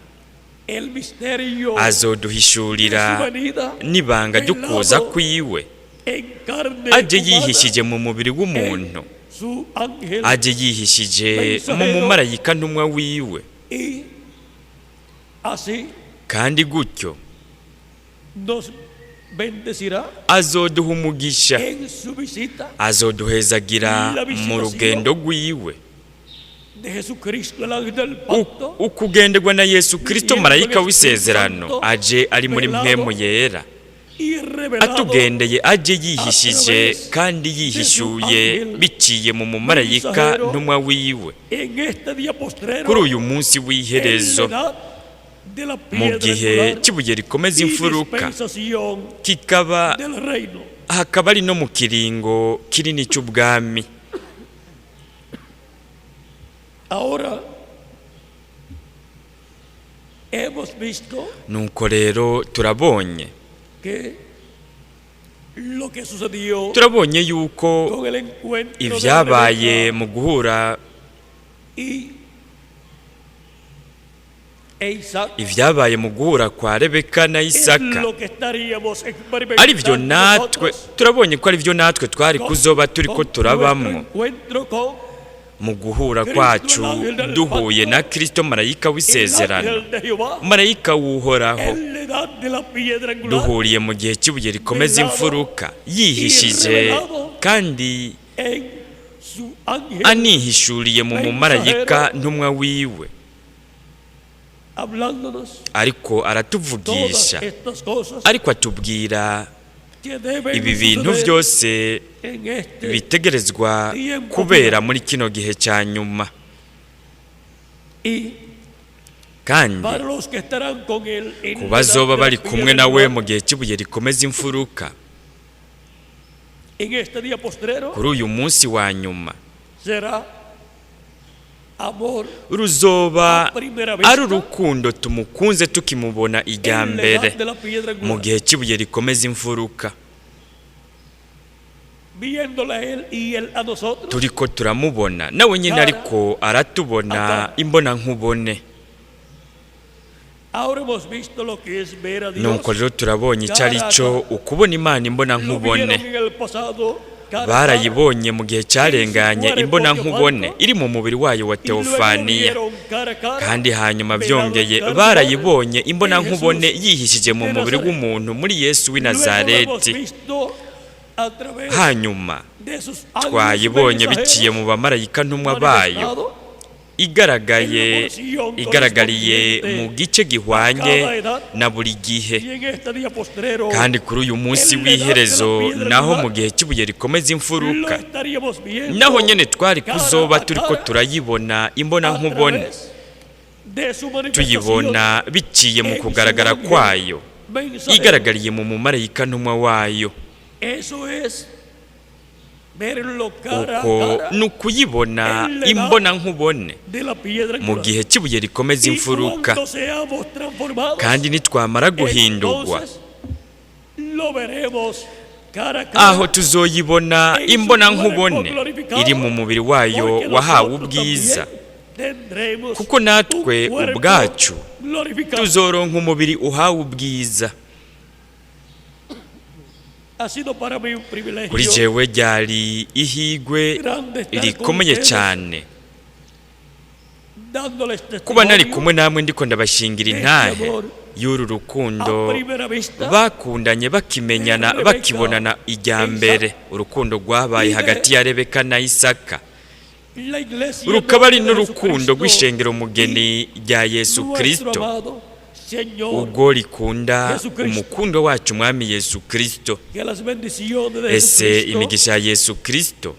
el misterio de azoduhishurira su venida n'ibanga ry'ukuza kwiwe, en carne aje humana yihishije mu mubiri w'umuntu, en su ángel aje yihishije mu mumarayika ntumwa wiwe. y así Kandi gutyo nos bendecirá azoduha umugisha, en su visita azoduhezagira mu rugendo rwiwe. de Jesucristo el ángel del pacto Ukugenderwa na Yesu Kristo marayika w'isezerano, aje ari muri mpwemu yera, y revelado atugendeye aje yihishije kandi yihishuye biciye mu mumarayika ntumwa wiwe en este día postrero kuri uyu munsi en w'iherezo, la edad de la mu piedra gihe angular cy'ibuye rikomeza y imfuruka, dispensación kikaba del reino. hakaba ari no mu kiringo kinini cy'ubwami. Ahora hemos visto Nuko rero turabonye que lo que sucedió turabonye yuko con el encuentro de ibyabaye Rebeca mu guhura y e Isaac ibyabaye mu guhura kwa Rebeka na es Isaka lo que estaríamos ari byo experimentando natwe nosotros turabonye ko ari byo natwe twari kuzoba turi ko con nuestro turabamwo encuentro con mu guhura kwacu duhuye na Kristo marayika el w'isezerano, ángel de Jehová marayika w'Uhoraho, en la edad de la piedra angular duhuriye mu gihe cy'ibuye rikomeza imfuruka, yihishije kandi en su ángel anihishuriye mu mumarayika ntumwa wiwe, hablándonos ariko todas aratuvugisha, estas cosas ariko atubwira que deben ibi bintu suceder byose en este bitegerezwa kubera muri kino gihe cya nyuma. y Kandi para los que estarán con él en ku la edad bazoba de la bari kumwe piedra nawe angular, mu gihe cy'ibuye rikomeza imfuruka en este día postrero kuri uyu munsi wa nyuma, será amor ruzoba a primera vista ari urukundo tumukunze tukimubona ijya en la mbere edad de la piedra mu angular, gihe cy'ibuye rikomeza imfuruka, viéndole a él y él a nosotros turiko turamubona nawe nyine ariko aratubona imbonankubone. Ahora hemos visto lo que es ver a Dios. Nuko rero turabonye icyo ari cyo ukubona Imana Lo imbonankubone. vieron en el pasado cara a cara, Barayibonye mu gihe cyarenganye imbonankubone iri mu mubiri wayo wa y luego teofaniya, vieron cara a cara kandi hanyuma byongeye barayibonye imbonankubone yihishije mu mubiri w'umuntu muri Yesu w'i Luego lo hemos Nazareti. visto a través Hanyuma de sus ángeles twayibonye biciye mensajeros mu bamarayika ntumwa bayo, manifestado igaragaye igaragariye mu gice gihwanye na buri gihe. y en este día postrero Kandi kuri uyu munsi w'iherezo naho mu gihe cy'ibuye rikomeza lo imfuruka, estaríamos viendo naho nyene twari cara kuzoba a turiko cara turayibona a imbonankubone, través de su manifestación tuyibona biciye mu en su kugaragara ángel kwayo, mensajero. igaragariye mu mumarayika ntumwa wayo. Eso es verlo cara a Uko cara ni ukuyibona imbonankubone de la piedra mu angular. gihe cy'ibuye rikomeza Y imfuruka. cuando seamos transformados, Kandi nitwamara guhindurwa, entonces lo veremos cara a cara aho tuzoyibona en su imbonankubone cuerpo glorificado, iri mu mubiri wayo porque wahawe nosotros ubwiza, también tendremos kuko natwe un cuerpo ubwacu glorificado. tuzoronka umubiri uhawe ubwiza. Ha sido para mí un privilegio Kuri jewe ryari ihigwe grande estar con rikomeye ustedes cyane dándoles kuba nari testimonio kumwe namwe ndiko ndabashingira intahe y'uru a rukundo primera vista bakundanye bakimenyana bakibonana ijya mbere, urukundo rwabaye hagati ya Rebeka na Isaka, la iglesia rukaba ari de n'urukundo Jesucristo rw'ishengero mugeni rya Yesu nuestro Kristo, amado Señor, ubwo rikunda umukundwa wacu Umwami Yesu Kristo. que las bendiciones de Ese Jesucristo, imigisha ya Yesu Kristo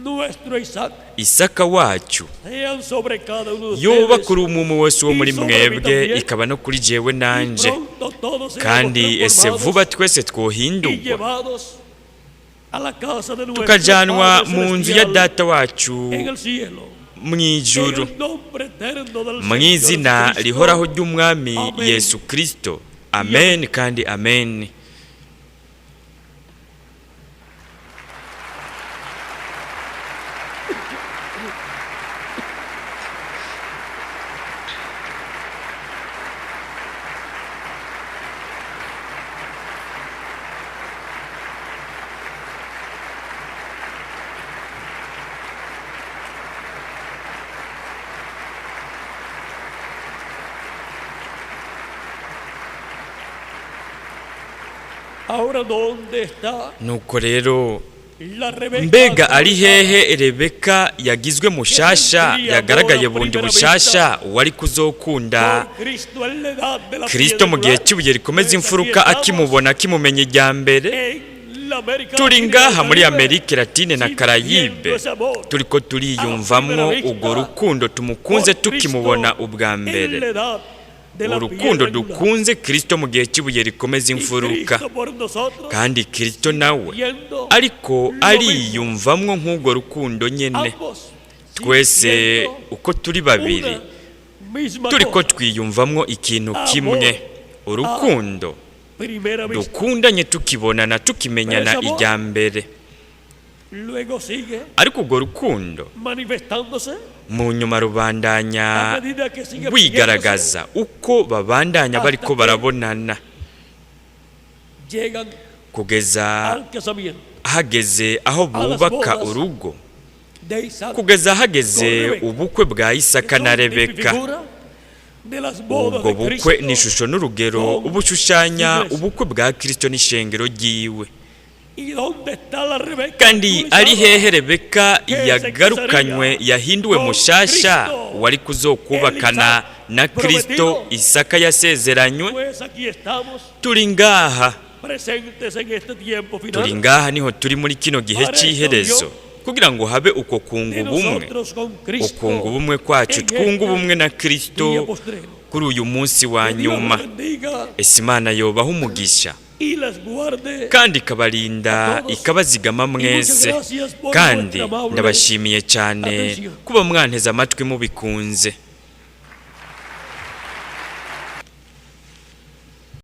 nuestro Isaac, Isaka wacu sean sobre cada uno de yoba ustedes kuri umwe umwe wese wo muri mwebwe, ikaba no kuri jewe y nanje. pronto todos seremos Kandi ese transformados vuba twese y twohindurwa llevados a la casa de nuestro tukajanwa Padre mu nzu ya celestial data wacu en el cielo, mu en ijuru, el nombre eterno del mu Señor izina Jesucristo. rihoraho ry'Umwami Amen. Yesu Kristo. Amen kandi amen. Ahora, ¿dónde está Nuko rero, la Rebeca mbega ari actualizada? hehe Rebeka yagizwe mushasha, yagaragaye bundi bushasha, wari kuzokunda Por Cristo en la edad de la Kristo piedra mu gihe angular? cy'ibuye rikomeza Pues aquí imfuruka, estamos akimubona, akimumenya ijya mbere? en la América Turi Latina y ngaha el muri Caribe, Amerika Latine na Karayibe, sintiendo ese amor turiko turiyumvamwo urwo rukundo tumukunze por Cristo tukimubona ubwa en la mbere, edad de la urukundo piedra angular. dukunze Kristo mu gihe cy'ibuye rikomeza Y imfuruka. Cristo por nosotros, Kandi Kristo nawe sintiendo ariko lo mismo. ariyumvamwo nk'urwo rukundo nyene. Ambos Twese sintiendo uko turi babiri una misma turiko cosa. twiyumvamwo ikintu kimwe, urukundo Primera vista. dukundanye tukibonana, tukimenyana ijya mbere. Luego sigue Ariko urwo rukundo manifestándose mu nyuma rubandanya a medida que sigue viéndose rwigaragaza uko babandanya bariko barabonana, llegan kugeza al casamiento hageze aho bubaka urugo, de Isaac, kugeza hageze ubukwe bwa Isaka que na son tipo y Rebeka. figura de las bodas Ubwo de bukwe ni Cristo. ishusho n'urugero ubushushanya ubukwe bwa Kristo n'ishengero ryiwe. ¿Y dónde está la Rebeca Kandi ari actualizada? hehe Rebeka yagarukanywe, yahinduwe mushasha, wari kuzokubakana na Kristo Isaka yasezeranywe? Pues aquí estamos Turi ngaha, presentes en este tiempo turi final ngaha, niho turi muri kino gihe cy'iherezo kugira ngo habe uko kunga de ubumwe, nosotros con Cristo ukunga ubumwe kwacu, en twunga este ubumwe na día Kristo postrero. kuri uyu munsi wa Que Dios nyuma. los bendiga Ese Imana yobaha umugisha y las guarde. kandi ikabarinda, ikabazigama mwese. Kandi ndabashimiye cyane kuba mwanteze amatwi mubikunze.